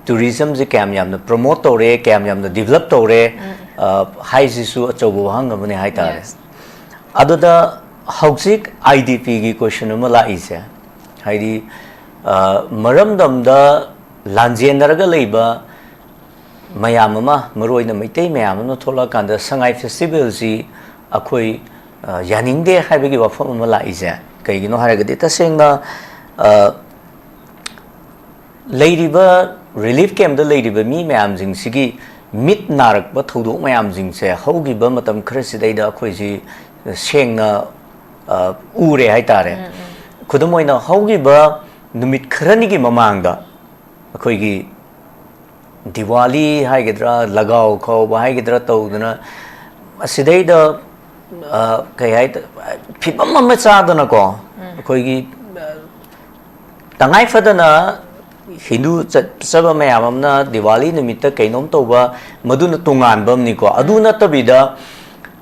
ꯇꯨꯔꯤꯖꯝꯁꯦ ꯀꯌꯥꯝ ꯌꯥꯝꯅ ꯄ꯭ꯔꯃꯣꯠ ꯇꯧꯔꯦ, ꯀꯌꯥꯝ ꯌꯥꯝꯅ ꯗꯤꯕꯂꯞ ꯇꯧꯔꯦ, ꯑ, ꯍꯥꯏꯁꯤꯁꯨ ꯑꯆꯧꯕ ꯋꯥꯍꯪ ꯑꯃꯅꯤ ꯍꯥꯏꯇꯥꯔꯦ꯫ Yes. ꯑꯗꯨꯗ ꯍꯧꯖꯤꯛ ꯑꯥꯏ ꯗꯤ ꯄꯤꯒꯤ ꯀꯣꯏꯁꯟ ꯑꯃ ꯂꯥꯛꯏꯁꯦ, ꯍꯥꯏꯗꯤ, ꯑ, ꯃꯔꯝꯗꯝꯗ ꯂꯥꯟꯖꯦꯟꯅꯔꯒ ꯂꯩꯕ ꯃꯌꯥꯝ ꯑꯃ, ꯃꯔꯨꯑꯣꯏꯅ ꯃꯩꯇꯩ ꯃꯌꯥꯝ ꯑꯃ ꯊꯣꯛꯂꯛꯑꯀꯥꯟꯗ ꯁꯉꯥꯏ ꯐꯦꯁꯇꯤꯚꯦꯜꯁꯤ ꯑꯩꯈꯣꯏ, ꯑ, ꯌꯥꯅꯤꯡꯗꯦ ꯍꯥꯏꯕꯒꯤ ꯋꯥꯐꯝ ꯑꯃ ꯂꯥꯛꯏꯁꯦ ꯀꯩꯒꯤꯅꯣ ꯍꯥꯏꯔꯒꯗꯤ, ꯇꯁꯦꯡꯅ, ꯑ, ꯂꯩꯔꯤꯕ ꯔꯤꯂꯤꯐ ꯀꯦꯝꯞꯇ ꯂꯩꯔꯤꯕ ꯃꯤ ꯃꯌꯥꯝꯁꯤꯡꯁꯤꯒꯤ ꯃꯤꯠ ꯅꯥꯔꯛꯄ ꯊꯧꯗꯣꯛ ꯃꯌꯥꯝꯁꯤꯡꯁꯦ ꯍꯧꯈꯤꯕ ꯃꯇꯝ ꯈꯔꯁꯤꯗꯩꯗ ꯑꯩꯈꯣꯏꯁꯤ ꯁꯦꯡꯅ, ꯑ, ꯎꯔꯦ ꯍꯥꯏꯇꯥꯔꯦ꯫ ꯎꯝ, ꯎꯝ꯫ ꯈꯨꯗꯝ ꯑꯣꯏꯅ, ꯍꯧꯈꯤꯕ ꯅꯨꯃꯤꯠ ꯈꯔꯅꯤꯒꯤ ꯃꯃꯥꯡꯗ ꯑꯩꯈꯣꯏꯒꯤ ꯗꯤꯋꯥꯂꯤ ꯍꯥꯏꯒꯗ꯭ꯔꯥ, ꯂꯒꯥꯎ ꯈꯥꯎꯕ ꯍꯥꯏꯒꯗ꯭ꯔꯥ ꯇꯧꯗꯅ, ꯑꯁꯤꯗꯩꯗ, ꯑ, ꯀꯩ ꯍꯥꯏ ꯐꯤꯕꯝ ꯑꯃ ꯆꯥꯗꯅꯀꯣ, ꯎꯝ꯫ ꯑꯩꯈꯣꯏꯒꯤ, ꯑ, ꯇꯉꯥꯏ ꯐꯗꯅ ꯍꯤꯟꯗꯨ ꯆꯠꯆꯕ ꯃꯌꯥꯝ ꯑꯃꯅ ꯗꯤꯋꯥꯂꯤ ꯅꯨꯃꯤꯠꯇ ꯀꯩꯅꯣꯝ ꯇꯧꯕ, ꯃꯗꯨꯅ ꯇꯣꯉꯥꯟꯕ ꯑꯃꯅꯤꯀꯣ꯫ ꯑꯗꯨ ꯅꯠꯇꯕꯤꯗ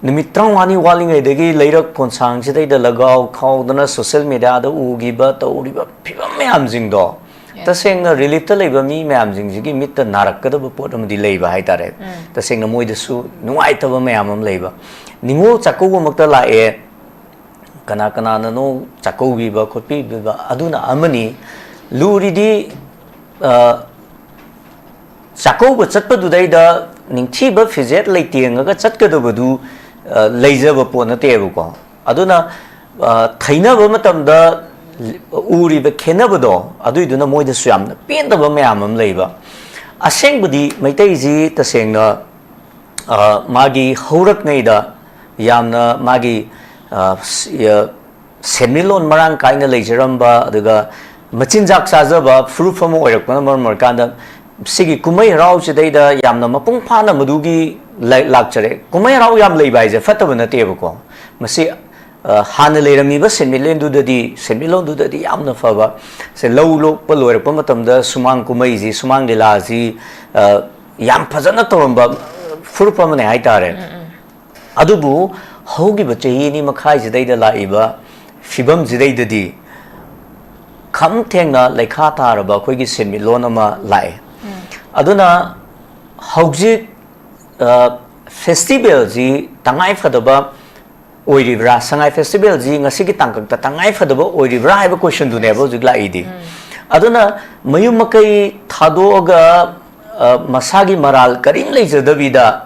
ꯅꯨꯃꯤꯠ ꯇꯔꯥꯃꯉꯥꯅꯤ ꯋꯥꯠꯂꯤꯉꯩꯗꯒꯤ ꯂꯩꯔꯛ ꯀꯣꯟꯁꯥꯡꯁꯤꯗꯩꯗ ꯂꯒꯥꯎ ꯈꯥꯎꯗꯅ ꯁꯣꯁꯦꯜ ꯃꯤꯗꯤꯌꯥꯗ ꯎꯈꯤꯕ ꯇꯧꯔꯤꯕ ꯐꯤꯕꯝ ꯃꯌꯥꯝꯁꯤꯡꯗꯣ, ꯌꯦꯁ꯫ ꯇꯁꯦꯡꯅ ꯔꯤꯂꯤꯐꯇ ꯂꯩꯕ ꯃꯤ ꯃꯌꯥꯝꯁꯤꯡꯁꯤꯒꯤ ꯃꯤꯠꯇ ꯅꯥꯔꯛꯀꯗꯕ ꯄꯣꯠ ꯑꯃꯗꯤ ꯂꯩꯕ ꯍꯥꯏꯇꯥꯔꯦ꯫ ꯎꯝ꯫ ꯇꯁꯦꯡꯅ ꯃꯣꯏꯗꯁꯨ ꯅꯨꯡꯉꯥꯏꯇꯕ ꯃꯌꯥꯝ ꯑꯃ ꯂꯩꯕ꯫ ꯅꯤꯉꯣꯜ ꯆꯥꯛꯀꯧꯕꯃꯛꯇ ꯂꯥꯛꯑꯦ, ꯀꯅꯥ ꯀꯅꯥꯅꯅꯣ ꯆꯥꯛꯀꯧꯕꯤꯕ ꯈꯣꯠꯄꯤꯕ ꯑꯗꯨꯅ ꯑꯃꯅꯤ꯫ ꯂꯨꯔꯤꯗꯤ, ꯑ, ꯆꯥꯛꯀꯧꯕ ꯆꯠꯄꯗꯨꯗꯩꯗ ꯅꯤꯡꯊꯤꯕ ꯐꯤꯖꯦꯠ ꯂꯩꯇꯦꯡꯉꯒ ꯆꯠꯀꯗꯕꯗꯨ, ꯑ, ꯂꯩꯖꯕ ꯄꯣꯠ ꯅꯠꯇꯦꯕꯀꯣ꯫ ꯑꯗꯨꯅ, ꯑ, ꯊꯩꯅꯕ ꯃꯇꯝꯗ ꯎꯔꯤꯕ ꯈꯦꯠꯅꯕꯗꯣ, ꯑꯗꯨꯏꯗꯨꯅ ꯃꯣꯏꯗꯁꯨ ꯌꯥꯝꯅ ꯄꯦꯟꯗꯕ ꯃꯌꯥꯝ ꯑꯃ ꯂꯩꯕ꯫ ꯑꯁꯦꯡꯕꯗꯤ ꯃꯩꯇꯩꯁꯤ ꯇꯁꯦꯡꯅ, ꯑ, ꯃꯥꯒꯤ ꯍꯧꯔꯛꯉꯩꯗ ꯌꯥꯝꯅ ꯃꯥꯒꯤ, ꯑ, ꯁ-, ꯑ, ꯁꯦꯟꯃꯤꯠꯂꯣꯟ ꯃꯔꯥꯡ ꯀꯥꯏꯅ ꯂꯩꯖꯔꯝꯕ, ꯑꯗꯨꯒ ꯃꯆꯤꯟꯖꯥꯛ ꯆꯥꯖꯕ ꯐꯨꯔꯨꯞ ꯑꯃ ꯑꯣꯏꯔꯛꯄꯅ ꯃꯔꯝ ꯑꯣꯏꯔꯀꯥꯟꯗ, ꯁꯤꯒꯤ ꯀꯨꯝꯍꯩ ꯍꯔꯥꯎꯁꯤꯗꯩꯗ ꯌꯥꯝꯅ ꯃꯄꯨꯡ ꯐꯥꯅ ꯃꯗꯨꯒꯤ ꯂꯥꯏ-, ꯂꯥꯛꯆꯔꯦ꯫ ꯀꯨꯝꯍꯩ ꯍꯔꯥꯎ ꯌꯥꯝ ꯂꯩꯕ ꯍꯥꯏꯁꯦ ꯐꯠꯇꯕ ꯅꯠꯇꯦꯕꯀꯣ꯫ ꯃꯁꯤ, ꯑ, ꯍꯥꯟꯅ ꯂꯩꯔꯝꯃꯤꯕ ꯁꯦꯟꯃꯤꯠꯂꯦꯟꯗꯨꯗꯗꯤ, ꯁꯦꯟꯃꯤꯠꯂꯣꯟꯗꯨꯗꯗꯤ ꯌꯥꯝꯅ ꯐꯕ꯫ ꯁꯦ, ꯂꯧ ꯂꯣꯛꯄ ꯂꯣꯏꯔꯛꯄ ꯃꯇꯝꯗ ꯁꯨꯃꯥꯡ ꯀꯨꯝꯍꯩꯁꯤ, ꯁꯨꯃꯥꯡ ꯂꯤꯂꯥꯁꯤ, ꯑ, ꯌꯥꯝ ꯐꯖꯅ ꯇꯧꯔꯝꯕ ꯐꯨꯔꯨꯞ ꯑꯃꯅꯦ ꯍꯥꯏꯇꯥꯔꯦ꯫ ꯑꯗꯨꯕꯨ ꯍꯧꯈꯤꯕ ꯆꯍꯤ ꯑꯅꯤ ꯃꯈꯥꯏꯁꯤꯗꯩꯗ ꯂꯥꯛꯏꯕ ꯐꯤꯕꯝꯁꯤꯗꯩꯗꯗꯤ ꯈꯝ ꯊꯦꯡꯅ ꯂꯩꯈꯥ ꯇꯥꯔꯕ ꯑꯩꯈꯣꯏꯒꯤ ꯁꯦꯟꯃꯤꯠꯂꯣꯟ ꯑꯃ ꯂꯥꯛꯑꯦ꯫ ꯑꯗꯨꯅ ꯍꯧꯖꯤꯛ, ꯑ, ꯐꯦꯁꯇꯤꯚꯦꯜꯁꯤ ꯇꯉꯥꯏ ꯐꯗꯕ ꯑꯣꯏꯔꯤꯕ꯭ꯔꯥ, ꯁꯉꯥꯏ ꯐꯦꯁꯇꯤꯚꯦꯜꯁꯤ ꯉꯁꯤꯒꯤ ꯇꯥꯡꯀꯛꯇ ꯇꯉꯥꯏ ꯐꯗꯕ ꯑꯣꯏꯔꯤꯕ꯭ꯔꯥ ꯍꯥꯏꯕ ꯀꯣꯏꯁꯟꯗꯨꯅꯦꯕ ꯍꯧꯖꯤꯛ ꯂꯥꯛꯏꯗꯤ꯫ ꯑꯗꯨꯅ ꯃꯌꯨꯝ ꯃꯀꯩ ꯊꯥꯗꯣꯛꯑꯒ, ꯑ, ꯃꯁꯥꯒꯤ ꯃꯔꯥꯜ ꯀꯔꯤꯝ ꯂꯩꯖꯗꯕꯤꯗ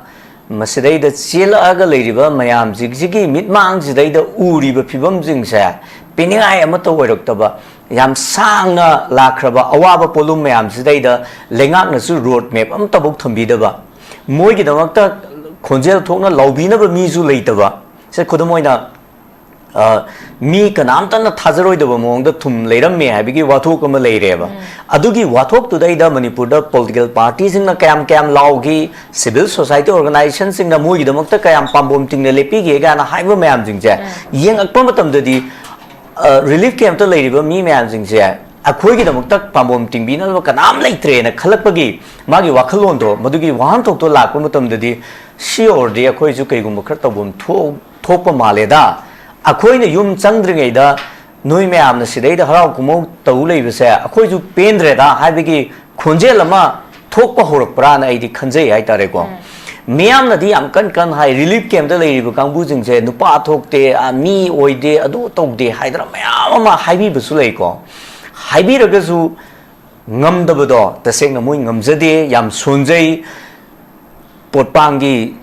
ꯃꯁꯤꯗꯩꯗ ꯆꯦꯜꯂꯛꯑꯒ ꯂꯩꯔꯤꯕ ꯃꯌꯥꯝꯁꯤꯡꯁꯤꯒꯤ ꯃꯤꯠꯃꯥꯡꯁꯤꯗꯩꯗ ꯎꯔꯤꯕ ꯐꯤꯕꯝꯁꯤꯡꯁꯦ ꯄꯤꯅꯤꯡꯉꯥꯏ ꯑꯃꯠꯇ ꯑꯣꯏꯔꯛꯇꯕ, ꯌꯥꯝ ꯁꯥꯡꯅ ꯂꯥꯛꯈ꯭ꯔꯕ ꯑꯋꯥꯕ ꯄꯣꯠꯂꯨꯝ ꯃꯌꯥꯝꯁꯤꯗꯩꯗ ꯂꯩꯉꯥꯛꯅꯁꯨ ꯔꯣꯗ ꯃꯦꯞ ꯑꯃꯠꯇꯐꯥꯎ ꯊꯝꯕꯤꯗꯕ, ꯃꯣꯏꯒꯤꯗꯃꯛꯇ ꯈꯣꯟꯖꯦꯜ ꯊꯣꯛꯅ ꯂꯥꯎꯕꯤꯅꯕ ꯃꯤꯁꯨ ꯂꯩꯇꯕ꯫ ꯁꯦ, ꯈꯨꯗꯝ ꯑꯣꯏꯅ, ꯑ, ꯃꯤ ꯀꯅꯥꯝꯇꯅ ꯊꯥꯖꯔꯣꯏꯗꯕ ꯃꯑꯣꯡꯗ ꯊꯨꯝ ꯂꯩꯔꯝꯃꯦ ꯍꯥꯏꯕꯒꯤ ꯋꯥꯊꯣꯛ ꯑꯃ ꯂꯩꯔꯦꯕ꯫ ꯑꯗꯨꯒꯤ ꯋꯥꯊꯣꯛꯇꯨꯗꯩꯗ ꯃꯅꯤꯄꯨꯔꯗ ꯄꯣꯂꯤꯇꯤꯀꯦꯜ ꯄꯥꯔꯇꯤꯁꯤꯡꯅ ꯀꯌꯥꯝ ꯀꯌꯥꯝ ꯂꯥꯎꯈꯤ, ꯁꯤꯚꯤꯜ ꯁꯣꯁꯥꯏꯇꯤ ꯑꯣꯔꯒꯅꯥꯏꯖꯦꯁꯟꯁꯤꯡꯅ ꯃꯣꯏꯒꯤꯗꯃꯛꯇ ꯀꯌꯥꯝ ꯄꯥꯝꯕꯣꯝ ꯇꯤꯡꯅ ꯂꯦꯞꯄꯤꯒꯦ ꯀꯥꯏꯅ ꯍꯥꯏꯕ ꯃꯌꯥꯝꯁꯤꯡꯁꯦ ꯌꯦꯡꯉꯛꯄ ꯃꯇꯝꯗꯗꯤ, ꯑ, ꯔꯤꯂꯤꯐ ꯀꯦꯝꯞꯇ ꯂꯩꯔꯤꯕ ꯃꯤ ꯃꯌꯥꯝꯁꯤꯡꯁꯦ ꯑꯩꯈꯣꯏꯒꯤꯗꯃꯛꯇ ꯄꯥꯝꯕꯣꯝ ꯇꯤꯡꯕꯤꯅꯕ ꯀꯅꯥꯝ ꯂꯩꯇ꯭ꯔꯦꯅ ꯈꯜꯂꯛꯄꯒꯤ ꯃꯥꯒꯤ ꯋꯥꯈꯜꯂꯣꯟꯗꯣ, ꯃꯗꯨꯒꯤ ꯋꯥꯍꯟꯊꯣꯛꯇꯣ ꯂꯥꯛꯄ ꯃꯇꯝꯗꯗꯤ, ꯁꯤ ꯑꯣꯏꯔꯗꯤ ꯑꯩꯈꯣꯏꯁꯨ ꯀꯩꯒꯨꯝꯕ ꯈꯔ ꯇꯧꯐꯝ ꯊꯣꯛ-, ꯊꯣꯛꯄ ꯃꯥꯜꯂꯦꯗ, ꯑꯩꯈꯣꯏꯅ ꯌꯨꯝ ꯆꯪꯗ꯭ꯔꯤꯉꯩꯗ ꯅꯣꯏ ꯃꯌꯥꯝꯅ ꯁꯤꯗꯩꯗ ꯍꯔꯥꯎ ꯀꯨꯝꯍꯧ ꯇꯧ ꯂꯩꯕꯁꯦ ꯑꯩꯈꯣꯏꯁꯨ ꯄꯦꯟꯗ꯭ꯔꯦꯗ ꯍꯥꯏꯕꯒꯤ ꯈꯣꯟꯖꯦꯜ ꯑꯃ ꯊꯣꯛꯄ ꯍꯧꯔꯛꯄ꯭ꯔꯥꯅ ꯑꯩꯗꯤ ꯈꯟꯖꯩ ꯍꯥꯏꯇꯥꯔꯦꯀꯣ꯫ ꯃꯤꯌꯥꯝꯅꯗꯤ ꯌꯥꯝ ꯀꯟ ꯀꯟ ꯍꯥꯏ, ꯔꯤꯂꯤꯐ ꯀꯦꯝꯞꯇ ꯂꯩꯔꯤꯕ ꯀꯥꯡꯕꯨꯁꯤꯡꯁꯦ ꯅꯨꯄꯥ ꯊꯣꯛꯇꯦ, ꯑ, ꯃꯤ ꯑꯣꯏꯗꯦ, ꯑꯗꯨ ꯇꯧꯗꯦ ꯍꯥꯏꯗꯅ ꯃꯌꯥꯝ ꯑꯃ ꯍꯥꯏꯕꯤꯕꯁꯨ ꯂꯩꯀꯣ꯫ ꯍꯥꯏꯕꯤꯔꯒꯁꯨ ꯉꯝꯗꯕꯗꯣ, ꯇꯁꯦꯡꯅ ꯃꯣꯏ ꯉꯝꯖꯗꯦ, ꯌꯥꯝ ꯁꯣꯟꯖꯩ꯫ ꯄꯣꯠꯄꯥꯡꯒꯤ,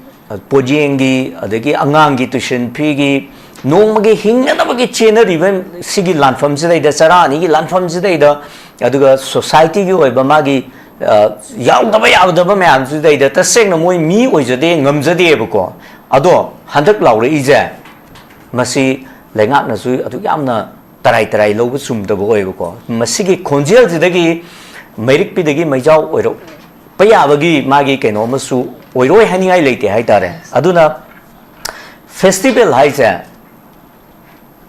ꯄꯣꯠꯌꯦꯡꯒꯤ, ꯑꯗꯒꯤ ꯑꯉꯥꯡꯒꯤ ꯇꯨꯏꯁꯟ ꯐꯤꯒꯤ, ꯅꯣꯡꯃꯒꯤ ꯍꯤꯡꯅꯅꯕꯒꯤ ꯆꯦꯟꯅꯔꯤꯕ ꯁꯤꯒꯤ ꯂꯥꯟꯐꯝꯁꯤꯗꯩꯗ, ꯆꯔꯥ ꯑꯅꯤꯒꯤ ꯂꯥꯟꯐꯝꯁꯤꯗꯩꯗ, ꯑꯗꯨꯒ ꯁꯣꯁꯥꯏꯇꯤꯒꯤ ꯑꯣꯏꯕ ꯃꯥꯒꯤ, ꯑ, ꯌꯥꯎꯗꯕ ꯌꯥꯗꯕ ꯃꯌꯥꯝꯁꯤꯗꯩꯗ ꯇꯁꯦꯡꯅ ꯃꯣꯏ ꯃꯤ ꯑꯣꯏꯖꯗꯦ, ꯉꯝꯖꯗꯦꯕꯀꯣ꯫ ꯑꯗꯣ ꯍꯟꯗꯛ ꯂꯥꯎꯔꯛꯏꯁꯦ, ꯃꯁꯤ ꯂꯩꯉꯥꯛꯅꯁꯨ ꯑꯗꯨꯛ ꯌꯥꯝꯅ ꯇꯔꯥꯏ ꯇꯔꯥꯏ ꯂꯧꯕ ꯆꯨꯝꯗꯕ ꯑꯣꯏꯕꯀꯣ꯫ ꯃꯁꯤꯒꯤ ꯈꯣꯟꯖꯦꯜꯁꯤꯗꯒꯤ ꯃꯩꯔꯤꯛꯄꯤꯗꯒꯤ ꯃꯩꯖꯥꯎ ꯑꯣꯏꯔꯛꯄ ꯌꯥꯕꯒꯤ ꯃꯥꯒꯤ ꯀꯩꯅꯣ ꯑꯃꯁꯨ ꯑꯣꯏꯔꯣꯏ ꯍꯥꯏꯅꯤꯡꯉꯥꯏ ꯂꯩꯇꯦ ꯍꯥꯏꯇꯥꯔꯦ꯫ ꯑꯗꯨꯅ ꯐꯦꯁꯇꯤꯚꯦꯜ ꯍꯥꯏꯁꯦ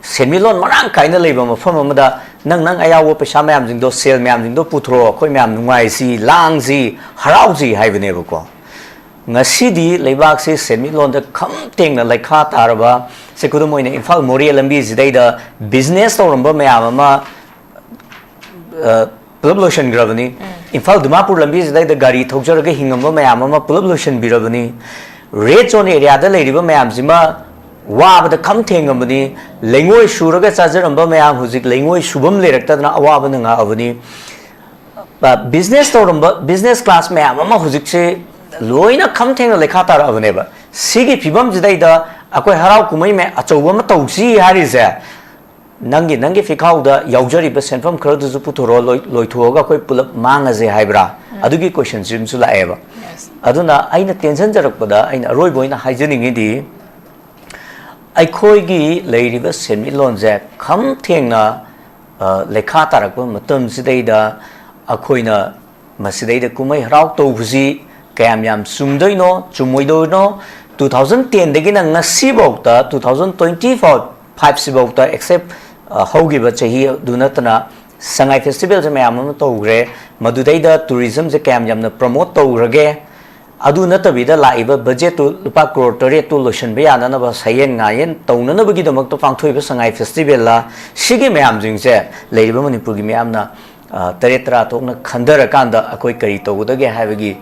ꯁꯦꯟꯃꯤꯠꯂꯣꯟ ꯃꯔꯥꯡ ꯀꯥꯏꯅ ꯂꯩꯕ ꯃꯐꯝ ꯑꯃꯗ ꯅꯪ ꯅꯪ ꯑꯌꯥꯎꯕ ꯄꯩꯁꯥ ꯃꯌꯥꯝꯁꯤꯡꯗꯣ, ꯁꯦꯜ ꯃꯌꯥꯝꯁꯤꯡꯗꯣ ꯄꯨꯊꯣꯔꯛꯑꯣ, ꯑꯩꯈꯣꯏ ꯃꯌꯥꯝ ꯅꯨꯡꯉꯥꯏꯁꯤ, ꯂꯥꯡꯁꯤ, ꯍꯔꯥꯎꯁꯤ ꯍꯥꯏꯕꯅꯦꯕꯀꯣ꯫ ꯉꯁꯤꯗꯤ ꯂꯩꯕꯥꯛꯁꯤ ꯁꯦꯟꯃꯤꯠꯂꯣꯟꯗ ꯈꯝ ꯊꯦꯡꯅ ꯂꯩꯈꯥ ꯇꯥꯔꯕ, ꯁꯦ ꯈꯨꯗꯝ ꯑꯣꯏꯅ ꯏꯝꯐꯥꯜ ꯃꯣꯔꯦ ꯂꯝꯕꯤꯁꯤꯗꯩꯗ ꯕꯤꯖꯤꯅꯦꯁ ꯇꯧꯔꯝꯕ ꯃꯌꯥꯝ ꯑꯃ, ꯑ, ꯄꯨꯂꯞ ꯂꯣꯏꯁꯤꯟꯈ꯭ꯔꯕꯅꯤ꯫ ꯏꯝꯐꯥꯜ ꯗꯤꯃꯥꯄꯨꯔ ꯂꯝꯕꯤꯁꯤꯗꯩꯗ ꯒꯥꯔꯤ ꯊꯧꯖꯔꯒ ꯍꯤꯡꯉꯝꯕ ꯃꯌꯥꯝ ꯑꯃ ꯄꯨꯂꯞ ꯂꯣꯏꯁꯤꯟꯕꯤꯔꯕꯅꯤ꯫ ꯔꯦꯗ ꯖꯣꯟ ꯑꯦꯔꯤꯌꯥꯗ ꯂꯩꯔꯤꯕ ꯃꯌꯥꯝꯁꯤꯃ ꯋꯥꯕꯗ ꯈꯝ ꯊꯦꯡꯉꯕꯅꯤ꯫ ꯂꯩꯉꯣꯏ ꯁꯨꯔꯒ ꯆꯥꯖꯔꯝꯕ ꯃꯌꯥꯝ ꯍꯧꯖꯤꯛ ꯂꯩꯉꯣꯏ ꯁꯨꯐꯝ ꯂꯩꯔꯛꯇꯗꯅ ꯑꯋꯥꯕ ꯅꯪꯉꯛꯑꯕꯅꯤ꯫ ꯕꯤꯖꯤꯅꯦꯁ ꯇꯧꯔꯝꯕ ꯕꯤꯖꯤꯅꯦꯁ ꯀ꯭ꯂꯥꯁ ꯃꯌꯥꯝ ꯑꯃ ꯍꯧꯖꯤꯛꯁꯦ ꯂꯣꯏꯅ ꯈꯝ ꯊꯦꯡꯅ ꯂꯩꯈꯥ ꯇꯥꯔꯛꯑꯕꯅꯦꯕ꯫ ꯁꯤꯒꯤ ꯐꯤꯕꯝꯁꯤꯗꯩꯗ ꯑꯩꯈꯣꯏ ꯍꯔꯥꯎ ꯀꯨꯝꯍꯩ ꯃꯌꯥꯝ ꯑꯆꯧꯕ ꯑꯃ ꯇꯧꯁꯤ ꯍꯥꯏꯔꯤꯁꯦ, ꯅꯪꯒꯤ ꯅꯪꯒꯤ ꯐꯤꯈꯥꯎꯗ ꯌꯥꯎꯖꯔꯤꯕ ꯁꯦꯟꯐꯝ ꯈꯔꯗꯨꯁꯨ ꯄꯨꯊꯣꯔꯛꯑꯣ, ꯂꯣꯏ- ꯂꯣꯏꯊꯣꯛꯑꯒ ꯑꯩꯈꯣꯏ ꯄꯨꯂꯞ ꯃꯥꯡꯉꯁꯦ ꯍꯥꯏꯕ꯭ꯔꯥ? ꯑꯗꯨꯒꯤ ꯀꯣꯏꯁꯟꯁꯤ ꯑꯃꯁꯨ ꯂꯥꯛꯑꯦꯕ꯫ ꯑꯗꯨꯅ ꯑꯩꯅ ꯇꯦꯟꯁꯤꯟꯖꯔꯛꯄꯗ ꯑꯩꯅ ꯑꯔꯣꯏꯕ ꯑꯣꯏꯅ ꯍꯥꯏꯖꯅꯤꯡꯉꯤꯗꯤ, ꯑꯩꯈꯣꯏꯒꯤ ꯂꯩꯔꯤꯕ ꯁꯦꯟꯃꯤꯠꯂꯣꯟꯁꯦ ꯈꯝ ꯊꯦꯡꯅ, ꯑ, ꯂꯩꯈꯥ ꯇꯥꯔꯛꯄ ꯃꯇꯝꯁꯤꯗꯩꯗ ꯑꯩꯈꯣꯏꯅ ꯃꯁꯤꯗꯩꯗ ꯀꯨꯝꯍꯩ ꯍꯔꯥꯎ ꯇꯧꯕꯁꯤ ꯀꯌꯥꯝ ꯌꯥꯝ ꯆꯨꯝꯗꯣꯏꯅꯣ, ꯆꯨꯝꯃꯣꯏꯗꯣꯏꯅꯣ? ꯇꯨ ꯊꯥꯎꯖꯟ ꯇꯦꯟꯗꯒꯤꯅ ꯉꯁꯤꯐꯥꯎꯗ, ꯇꯨ ꯊꯥꯎꯖꯟ ꯇ꯭ꯋꯦꯟꯇꯤ ꯐꯥꯏꯚꯁꯤꯐꯥꯎꯗ, ꯑꯦꯛꯁꯦꯞ, ꯑ, ꯍꯧꯈꯤꯕ ꯆꯍꯤ ꯑꯗꯨ ꯅꯠꯇꯅ, ꯁꯉꯥꯏ ꯐꯦꯁꯇꯤꯚꯦꯜꯁꯦ ꯃꯌꯥꯝ ꯑꯃ ꯇꯧꯈ꯭ꯔꯦ꯫ ꯃꯗꯨꯗꯩꯗ ꯇꯨꯔꯤꯖꯝꯁꯦ ꯀꯌꯥꯝ ꯌꯥꯝꯅ ꯄ꯭ꯔꯃꯣꯠ ꯇꯧꯈ꯭ꯔꯒꯦ? ꯑꯗꯨ ꯅꯠꯇꯕꯤꯗ ꯂꯥꯛꯏꯕ ꯕꯖꯦꯠꯇꯨ ꯂꯨꯄꯥ ꯀ꯭ꯔꯣꯔ ꯇꯔꯦꯠꯇꯨ ꯂꯣꯏꯁꯤꯟꯕ ꯌꯥꯅꯅꯕ, ꯁꯥꯌꯦꯟ ꯉꯥꯌꯦꯟ ꯇꯧꯅꯅꯕꯒꯤꯗꯃꯛꯇ ꯄꯥꯡꯊꯣꯛꯏꯕ ꯁꯉꯥꯏ ꯐꯦꯁꯇꯤꯚꯦꯜꯂ? ꯁꯤꯒꯤ ꯃꯌꯥꯝꯁꯤꯡꯁꯦ ꯂꯩꯔꯤꯕ ꯃꯅꯤꯄꯨꯔꯒꯤ ꯃꯤꯌꯥꯝꯅ, ꯑ, ꯇꯔꯦꯠ ꯇꯔꯥ ꯊꯣꯛꯅ ꯈꯟꯊꯔꯀꯥꯟꯗ ꯑꯩꯈꯣꯏ ꯀꯔꯤ ꯇꯧꯒꯗꯒꯦ ꯍꯥꯏꯕꯒꯤ,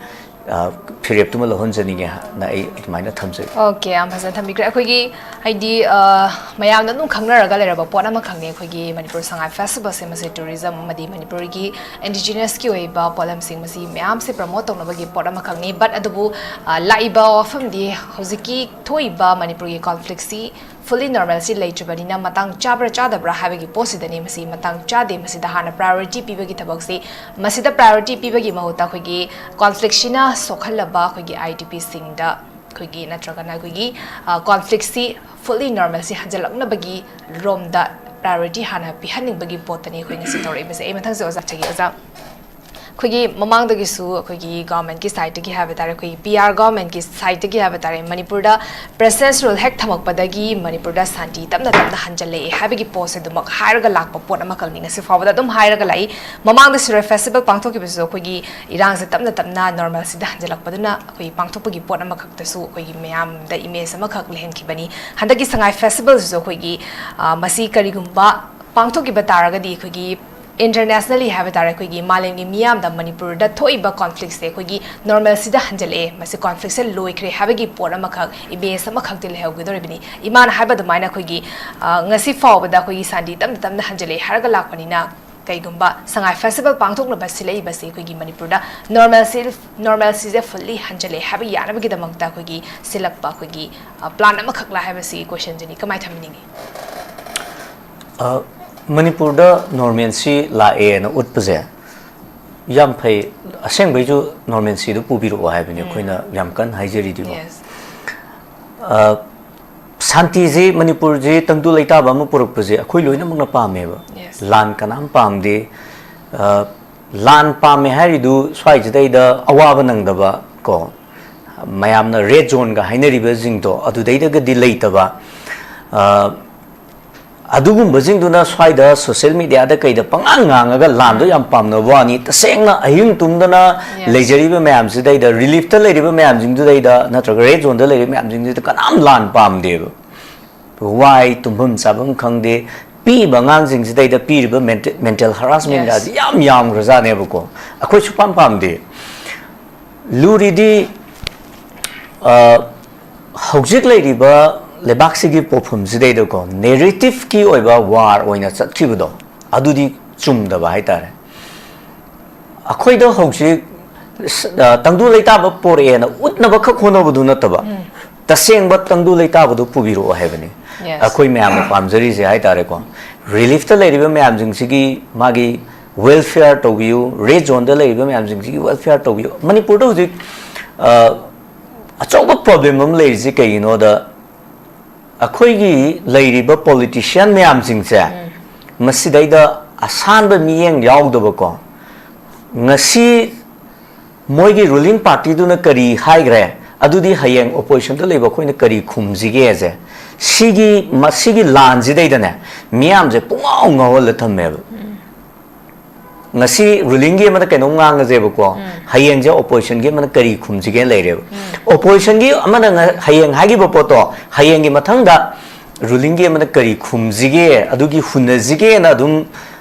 ꯑ, ꯐꯤꯔꯦꯞꯇꯨꯃ ꯂꯧꯍꯟꯖꯅꯤꯡꯉꯦ ꯍꯥꯏꯅ ꯑꯩ ꯑꯗꯨꯃꯥꯏꯅ ꯊꯝꯖꯒꯦ꯫ ꯑꯣꯀꯦ, ꯌꯥꯝ ꯐꯖꯅ ꯊꯝꯕꯤꯈ꯭ꯔꯦ꯫ ꯑꯩꯈꯣꯏꯒꯤ ꯍꯥꯏꯗꯤ, ꯑ, ꯃꯌꯥꯝꯅ ꯑꯗꯨꯝ ꯈꯪꯅꯔꯒ ꯂꯩꯔꯕ ꯄꯣꯠ ꯑꯃꯈꯛꯅꯤ ꯑꯩꯈꯣꯏꯒꯤ ꯃꯅꯤꯄꯨꯔ ꯁꯉꯥꯏ ꯐꯦꯁꯇꯤꯚꯦꯜꯁꯦ꯫ ꯃꯁꯤ ꯇꯨꯔꯤꯖꯝ ꯑꯃꯗꯤ ꯃꯅꯤꯄꯨꯔꯒꯤ ꯏꯟꯗꯤꯖꯤꯅꯁꯀꯤ ꯑꯣꯏꯕ ꯄꯣꯠꯂꯝꯁꯤꯡ ꯃꯁꯤ ꯃꯌꯥꯝꯁꯦ ꯄ꯭ꯔꯃꯣꯠ ꯇꯧꯅꯕꯒꯤ ꯄꯣꯠ ꯑꯃꯈꯛꯅꯤ꯫ ꯕꯠ ꯑꯗꯨꯕꯨ, ꯑ, ꯂꯥꯛꯏꯕ ꯋꯥꯐꯝꯗꯤ ꯍꯧꯖꯤꯛꯀꯤ ꯊꯣꯛꯏꯕ ꯃꯅꯤꯄꯨꯔꯒꯤ ꯀꯣꯟꯐ꯭ꯂꯤꯛꯁꯤ ꯐꯨꯜꯂꯤ ꯅꯣꯔꯃꯦꯜꯁꯤ ꯂꯩꯇ꯭ꯔꯤꯕꯅꯤꯅ ꯃꯇꯥꯡ ꯆꯥꯕ꯭ꯔꯥ ꯆꯥꯗꯕ꯭ꯔꯥ ꯍꯥꯏꯕꯒꯤ ꯄꯣꯠꯁꯤꯗꯅꯤ꯫ ꯃꯁꯤ ꯃꯇꯥꯡ ꯆꯥꯗꯦ꯫ ꯃꯁꯤꯗ ꯍꯥꯟꯅ ꯄ꯭ꯔꯥꯏꯌꯣꯔꯤꯇꯤ ꯄꯤꯕꯒꯤ ꯊꯕꯛꯁꯤ, ꯃꯁꯤꯗ ꯄ꯭ꯔꯥꯏꯌꯣꯔꯤꯇꯤ ꯄꯤꯕꯒꯤ ꯃꯍꯨꯠꯇ ꯑꯩꯈꯣꯏꯒꯤ ꯀꯣꯟꯐ꯭ꯂꯤꯛꯁꯤꯅ ꯁꯣꯛꯍꯜꯂꯕ ꯑꯩꯈꯣꯏꯒꯤ ꯑꯥꯏ ꯗꯤ ꯄꯤꯁꯤꯡꯗ ꯑꯩꯈꯣꯏꯒꯤ ꯅꯠꯇ꯭ꯔꯒꯅ ꯑꯩꯈꯣꯏꯒꯤ ꯀꯣꯟꯐ꯭ꯂꯤꯛꯁꯤ ꯐꯨꯜꯂꯤ ꯅꯣꯔꯃꯦꯜꯁꯤ ꯍꯟꯖꯤꯜꯂꯛꯅꯕꯒꯤ ꯔꯣꯝꯗ ꯄ꯭ꯔꯥꯏꯌꯣꯔꯤꯇꯤ ꯍꯥꯟꯅ ꯄꯤꯍꯟꯅꯤꯡꯕꯒꯤ ꯄꯣꯠꯇꯅꯤ ꯑꯩꯈꯣꯏ ꯉꯁꯤ ꯇꯧꯔꯛꯏꯕꯁꯦ꯫ ꯑꯩ ꯃꯊꯪꯁꯦ ꯑꯣꯖꯥ ꯆꯠꯆꯒꯦ꯫ ꯑꯣꯖꯥ, ꯑꯩꯈꯣꯏꯒꯤ ꯃꯃꯥꯡꯗꯒꯤꯁꯨ ꯑꯩꯈꯣꯏꯒꯤ ꯒꯚꯔꯟꯃꯦꯟꯠꯀꯤ ꯁꯥꯏꯠꯇꯒꯤ ꯍꯥꯏꯕ ꯇꯥꯔꯦ, ꯑꯩꯈꯣꯏꯒꯤ ꯄꯤ ꯑꯥꯔ ꯒꯚꯔꯟꯃꯦꯟꯠꯀꯤ ꯁꯥꯏꯠꯇꯒꯤ ꯍꯥꯏꯕ ꯇꯥꯔꯦ, ꯃꯅꯤꯄꯨꯔꯗ ꯄ꯭ꯔꯦꯁꯤꯗꯦꯟꯁ ꯔꯨꯜ ꯍꯦꯛ ꯊꯝꯃꯛꯄꯗꯒꯤ ꯃꯅꯤꯄꯨꯔꯗ ꯁꯥꯟꯇꯤ ꯇꯞꯅ ꯇꯞꯅ ꯍꯟꯖꯜꯂꯛꯑꯦ ꯍꯥꯏꯕꯒꯤ ꯄꯣꯠꯁꯦ ꯑꯗꯨꯃꯛ ꯍꯥꯏꯔꯒ ꯂꯥꯛꯄ ꯄꯣꯠ ꯑꯃꯈꯛꯅꯤ ꯉꯁꯤ ꯐꯥꯎꯕꯗ ꯑꯗꯨꯝ ꯍꯥꯏꯔꯒ ꯂꯥꯛꯏ꯫ ꯃꯃꯥꯡꯗꯁꯨ ꯔꯦ ꯐꯦꯁꯇꯤꯚꯦꯜ ꯄꯥꯡꯊꯣꯛꯈꯤꯕꯁꯨ ꯑꯩꯈꯣꯏꯒꯤ ꯏꯔꯥꯡꯁꯦ ꯇꯞꯅ ꯇꯞꯅ ꯅꯣꯔꯃꯦꯜꯁꯤꯗ ꯍꯟꯖꯜꯂꯛꯄꯗꯨꯅ ꯑꯩꯈꯣꯏꯒꯤ ꯄꯥꯡꯊꯣꯛꯄꯒꯤ ꯄꯣꯠ ꯑꯃꯈꯛꯇꯁꯨ ꯑꯩꯈꯣꯏꯒꯤ ꯃꯌꯥꯝꯗ ꯏꯃꯦꯖ ꯑꯃꯈꯛ ꯂꯩꯍꯟꯈꯤꯕꯅꯤ꯫ ꯍꯟꯗꯛꯀꯤ ꯁꯉꯥꯏ ꯐꯦꯁꯇꯤꯚꯦꯜꯁꯤꯁꯨ ꯑꯩꯈꯣꯏꯒꯤ, ꯑ, ꯃꯁꯤ ꯀꯔꯤꯒꯨꯝꯕ ꯄꯥꯡꯊꯣꯛꯈꯤꯕ ꯇꯥꯔꯒꯗꯤ ꯑꯩꯈꯣꯏꯒꯤ ꯏꯟꯇꯔꯅꯦꯁꯅꯦꯜꯂꯤ ꯍꯥꯏꯕ ꯇꯥꯔꯦ, ꯑꯩꯈꯣꯏꯒꯤ ꯃꯥꯂꯦꯝꯒꯤ ꯃꯤꯌꯥꯝꯗ ꯃꯅꯤꯄꯨꯔꯗ ꯊꯣꯛꯏꯕ ꯀꯣꯟꯐ꯭ꯂꯤꯛꯁꯦ ꯑꯩꯈꯣꯏꯒꯤ ꯅꯣꯔꯃꯦꯜꯁꯤꯗ ꯍꯟꯖꯜꯂꯛꯑꯦ, ꯃꯁꯤ ꯀꯣꯟꯐ꯭ꯂꯤꯛꯁꯦ ꯂꯣꯏꯈ꯭ꯔꯦ ꯍꯥꯏꯕꯒꯤ ꯄꯣꯠ ꯑꯃꯈꯛ, ꯏꯃꯦꯖ ꯑꯃꯈꯛꯇꯤ ꯂꯩꯍꯧꯒꯗꯧꯔꯤꯕꯅꯤ꯫ ꯏꯃꯥꯅ ꯍꯥꯏꯕ ꯑꯗꯨꯃꯥꯏꯅ ꯑꯩꯈꯣꯏꯒꯤ, ꯑ, ꯉꯁꯤ ꯐꯥꯎꯕꯗ ꯑꯩꯈꯣꯏꯒꯤ ꯁꯥꯟꯇꯤ ꯇꯞꯅ ꯇꯞꯅ ꯍꯟꯖꯜꯂꯛꯑꯦ ꯍꯥꯏꯔꯒ ꯂꯥꯛꯄꯅꯤꯅ, ꯀꯩꯒꯨꯝꯕ ꯁꯉꯥꯏ ꯐꯦꯁꯇꯤꯚꯦꯜ ꯄꯥꯡꯊꯣꯛꯅꯕ ꯁꯤꯜꯂꯛꯏꯕꯁꯤ ꯑꯩꯈꯣꯏꯒꯤ ꯃꯅꯤꯄꯨꯔꯗ ꯅꯣꯔꯃꯦꯜꯁꯤ, ꯅꯣꯔꯃꯦꯜꯁꯤꯁꯦ ꯐꯨꯜꯂꯤ ꯍꯟꯖꯜꯂꯛꯑꯦ ꯍꯥꯏꯕ ꯌꯥꯅꯕꯒꯤꯗꯃꯛꯇ ꯑꯩꯈꯣꯏꯒꯤ ꯁꯤꯜꯂꯛꯄ ꯑꯩꯈꯣꯏꯒꯤ, ꯑ, ꯄ꯭ꯂꯥꯟ ꯑꯃꯈꯛꯂ ꯍꯥꯏꯕꯁꯤ ꯀꯣꯏꯁꯟꯁꯤꯅꯤ꯫ ꯀꯃꯥꯏꯅ ꯊꯝꯕꯤꯅꯤꯡꯉꯤ? ꯑ, ꯃꯅꯤꯄꯨꯔꯗ ꯅꯣꯔꯃꯦꯜꯁꯤ ꯂꯥꯛꯑꯦꯅ ꯎꯠꯄꯁꯦ ꯌꯥꯝ ꯐꯩ꯫ ꯑꯁꯦꯡꯕꯩꯁꯨ ꯅꯣꯔꯃꯦꯜꯁꯤꯗꯨ ꯄꯨꯕꯤꯔꯛꯑꯣ ꯍꯥꯏꯕꯅꯤ ꯎꯝ꯫ ꯑꯩꯈꯣꯏꯅ ꯌꯥꯝ ꯀꯟꯅ ꯍꯥꯏꯖꯔꯤꯗꯨꯕꯨ꯫ Yes. ꯑ, ꯁꯥꯟꯇꯤꯁꯤ ꯃꯅꯤꯄꯨꯔꯁꯤ ꯇꯪꯗꯨ ꯂꯩꯇꯥꯕ ꯑꯃ ꯄꯨꯔꯛꯄꯁꯦ ꯑꯩꯈꯣꯏ ꯂꯣꯏꯅꯃꯛꯅ ꯄꯥꯝꯃꯦꯕ꯫ Yes. ꯂꯥꯟ ꯀꯅꯥꯝ ꯄꯥꯝꯗꯦ꯫ ꯑ, ꯂꯥꯟ ꯄꯥꯝꯃꯦ ꯍꯥꯏꯔꯤꯗꯨ ꯁ꯭ꯋꯥꯏꯁꯤꯗꯩꯗ ꯑꯋꯥꯕ ꯅꯪꯗꯕ ꯀꯣ, ꯃꯌꯥꯝꯅ ꯔꯦꯗ ꯖꯣꯟꯒ ꯍꯥꯏꯅꯔꯤꯕꯁꯤꯡꯗꯣ ꯑꯗꯨꯗꯩꯗꯒꯗꯤ ꯂꯩꯇꯕ, ꯑ, ꯑꯗꯨꯒꯨꯝꯕꯁꯤꯡꯗꯨꯅ ꯁ꯭ꯋꯥꯏꯗ ꯁꯣꯁꯤꯌꯦꯜ ꯃꯦꯗꯤꯌꯥꯗ ꯀꯩꯗ ꯄꯪꯉꯥꯡ ꯉꯥꯡꯉꯒ ꯂꯥꯟꯗꯣ ꯎꯝ꯫ ꯌꯥꯝ ꯄꯥꯝꯅꯕ ꯋꯥꯅꯤ꯫ ꯇꯁꯦꯡꯅ ꯑꯍꯤꯡ ꯇꯨꯝꯗꯅ Yes. ꯂꯩꯖꯔꯤꯕ ꯃꯌꯥꯝꯁꯤꯗꯩꯗ, ꯔꯤꯂꯤꯐꯇ ꯂꯩꯔꯤꯕ ꯃꯌꯥꯝꯁꯤꯡꯗꯨꯗꯩꯗ ꯅꯠꯇ꯭ꯔꯒ ꯔꯦꯗ ꯖꯣꯟꯗ ꯂꯩꯔꯤꯕ ꯃꯌꯥꯝꯁꯤꯡꯗꯨꯗ ꯀꯅꯥꯝ ꯂꯥꯟ ꯄꯥꯝꯗꯦꯕ꯫ ꯋꯥꯏ, ꯇꯨꯝꯐꯝ ꯆꯥꯐꯝ ꯈꯪꯗꯦ꯫ ꯄꯤꯛꯏꯕ ꯑꯉꯥꯡꯁꯤꯡꯁꯤꯗꯩꯗ ꯄꯤꯔꯤꯕ ꯃꯦꯟꯇꯦ-, ꯃꯦꯟꯇꯦꯜ ꯍꯔꯥꯁꯃꯦꯟꯒꯁꯤ Yes. ꯌꯥꯝ ꯌꯥꯝꯈ꯭ꯔꯖꯥꯠꯅꯦꯕꯀꯣ꯫ ꯑꯩꯈꯣꯏ ꯁꯨꯄꯥꯝ ꯄꯥꯝꯗꯦ꯫ ꯂꯨꯔꯤꯗꯤ, ꯑ, ꯍꯧꯖꯤꯛ ꯂꯩꯔꯤꯕ ꯂꯩꯕꯥꯛꯁꯤꯒꯤ ꯄꯣꯠꯐꯝꯁꯤꯗꯩꯗꯀꯣ ꯅꯦꯔꯦꯇꯤꯞꯀꯤ ꯑꯣꯏꯕ ꯋꯥꯔ ꯑꯣꯏꯅ ꯆꯠꯈꯤꯕꯗꯣ, ꯑꯗꯨꯗꯤ ꯆꯨꯝꯗꯕ ꯍꯥꯏꯇꯥꯔꯦ꯫ ꯑꯩꯈꯣꯏꯗ ꯍꯧꯖꯤꯛ, ꯑ, ꯇꯪꯗꯨ ꯂꯩꯇꯥꯕ ꯄꯣꯔꯛꯑꯦꯅ ꯎꯠꯅꯕꯈꯛ ꯍꯣꯠꯅꯕꯗꯨ ꯅꯠꯇꯕ, ꯎꯝ꯫ ꯇꯁꯦꯡꯕ ꯇꯪꯗꯨ ꯂꯩꯇꯥꯕꯗꯨ ꯄꯨꯕꯤꯔꯛꯑꯣ ꯍꯥꯏꯕꯅꯤ꯫ Yes. ꯑꯩꯈꯣꯏ ꯃꯌꯥꯝꯅ ꯄꯥꯝꯖꯔꯤꯁꯦ ꯍꯥꯏꯇꯥꯔꯦꯀꯣ, ꯔꯤꯂꯤꯐꯇ ꯂꯩꯔꯤꯕ ꯃꯌꯥꯝꯁꯤꯡꯁꯤꯒꯤ ꯃꯥꯒꯤ ꯋꯦꯜꯐꯤꯌꯥꯔ ꯇꯧꯕꯤꯌꯨ, ꯔꯦꯗ ꯖꯣꯟꯗ ꯂꯩꯔꯤꯕ ꯃꯌꯥꯝꯁꯤꯡꯁꯤꯒꯤ ꯋꯦꯜꯐꯤꯌꯥꯔ ꯇꯧꯕꯤꯌꯨ꯫ ꯃꯅꯤꯄꯨꯔꯗ ꯍꯧꯖꯤꯛ, ꯑ, ꯑꯆꯧꯕ ꯄ꯭ꯔꯣꯕ꯭ꯂꯦꯝ ꯑꯃ ꯂꯩꯔꯤꯁꯤ ꯀꯩꯒꯤꯅꯣꯗ, ꯑꯩꯈꯣꯏꯒꯤ ꯂꯩꯔꯤꯕ ꯄꯣꯂꯤꯇꯤꯁꯤꯌꯥꯟ ꯃꯌꯥꯝꯁꯤꯡꯁꯦ, ꯃꯁꯤꯗꯩꯗ ꯑꯁꯥꯟꯕ ꯃꯤꯠꯌꯦꯡ ꯌꯥꯎꯗꯕꯀꯣ, ꯉꯁꯤ ꯃꯣꯏꯒꯤ ꯔꯨꯂꯤꯡ ꯄꯥꯔꯇꯤꯗꯨꯅ ꯀꯔꯤ ꯍꯥꯏꯈ꯭ꯔꯦ, ꯑꯗꯨꯗꯤ ꯍꯌꯦꯡ ꯑꯣꯄꯣꯖꯤꯁꯟꯗ ꯂꯩꯕ ꯑꯩꯈꯣꯏꯅ ꯀꯔꯤ ꯈꯨꯝꯁꯤꯒꯦꯁꯦ, ꯁꯤꯒꯤ ꯃꯁꯤꯒꯤ ꯂꯥꯟꯁꯤꯗꯩꯗꯅꯦ ꯃꯤꯌꯥꯝꯁꯦ ꯄꯨꯡꯉꯥꯎ ꯉꯥꯎꯍꯜꯂ ꯊꯝꯃꯦꯕ꯫ ꯉꯁꯤ ꯔꯨꯂꯤꯡꯒꯤ ꯑꯃꯅ ꯀꯩꯅꯣꯝ ꯉꯥꯡꯉꯁꯦꯕꯀꯣ, ꯍꯌꯦꯡꯁꯦ ꯑꯣꯄꯣꯖꯤꯁꯟꯒꯤ ꯑꯃꯅ ꯀꯔꯤ ꯈꯨꯝꯁꯤꯒꯦꯅ ꯂꯩꯔꯦꯕ꯫ ꯑꯣꯄꯣꯖꯤꯁꯟꯒꯤ ꯑꯃꯅ ꯉ- ꯍꯌꯦꯡ ꯍꯥꯏꯈꯤꯕ ꯄꯣꯠꯇꯣ ꯍꯌꯦꯡꯒꯤ ꯃꯊꯪꯗ ꯔꯨꯂꯤꯡꯒꯤ ꯑꯃꯅ ꯀꯔꯤ ꯈꯨꯝꯁꯤꯒꯦ, ꯑꯗꯨꯒꯤ ꯍꯨꯟꯅꯁꯤꯒꯦꯅ ꯑꯗꯨꯝ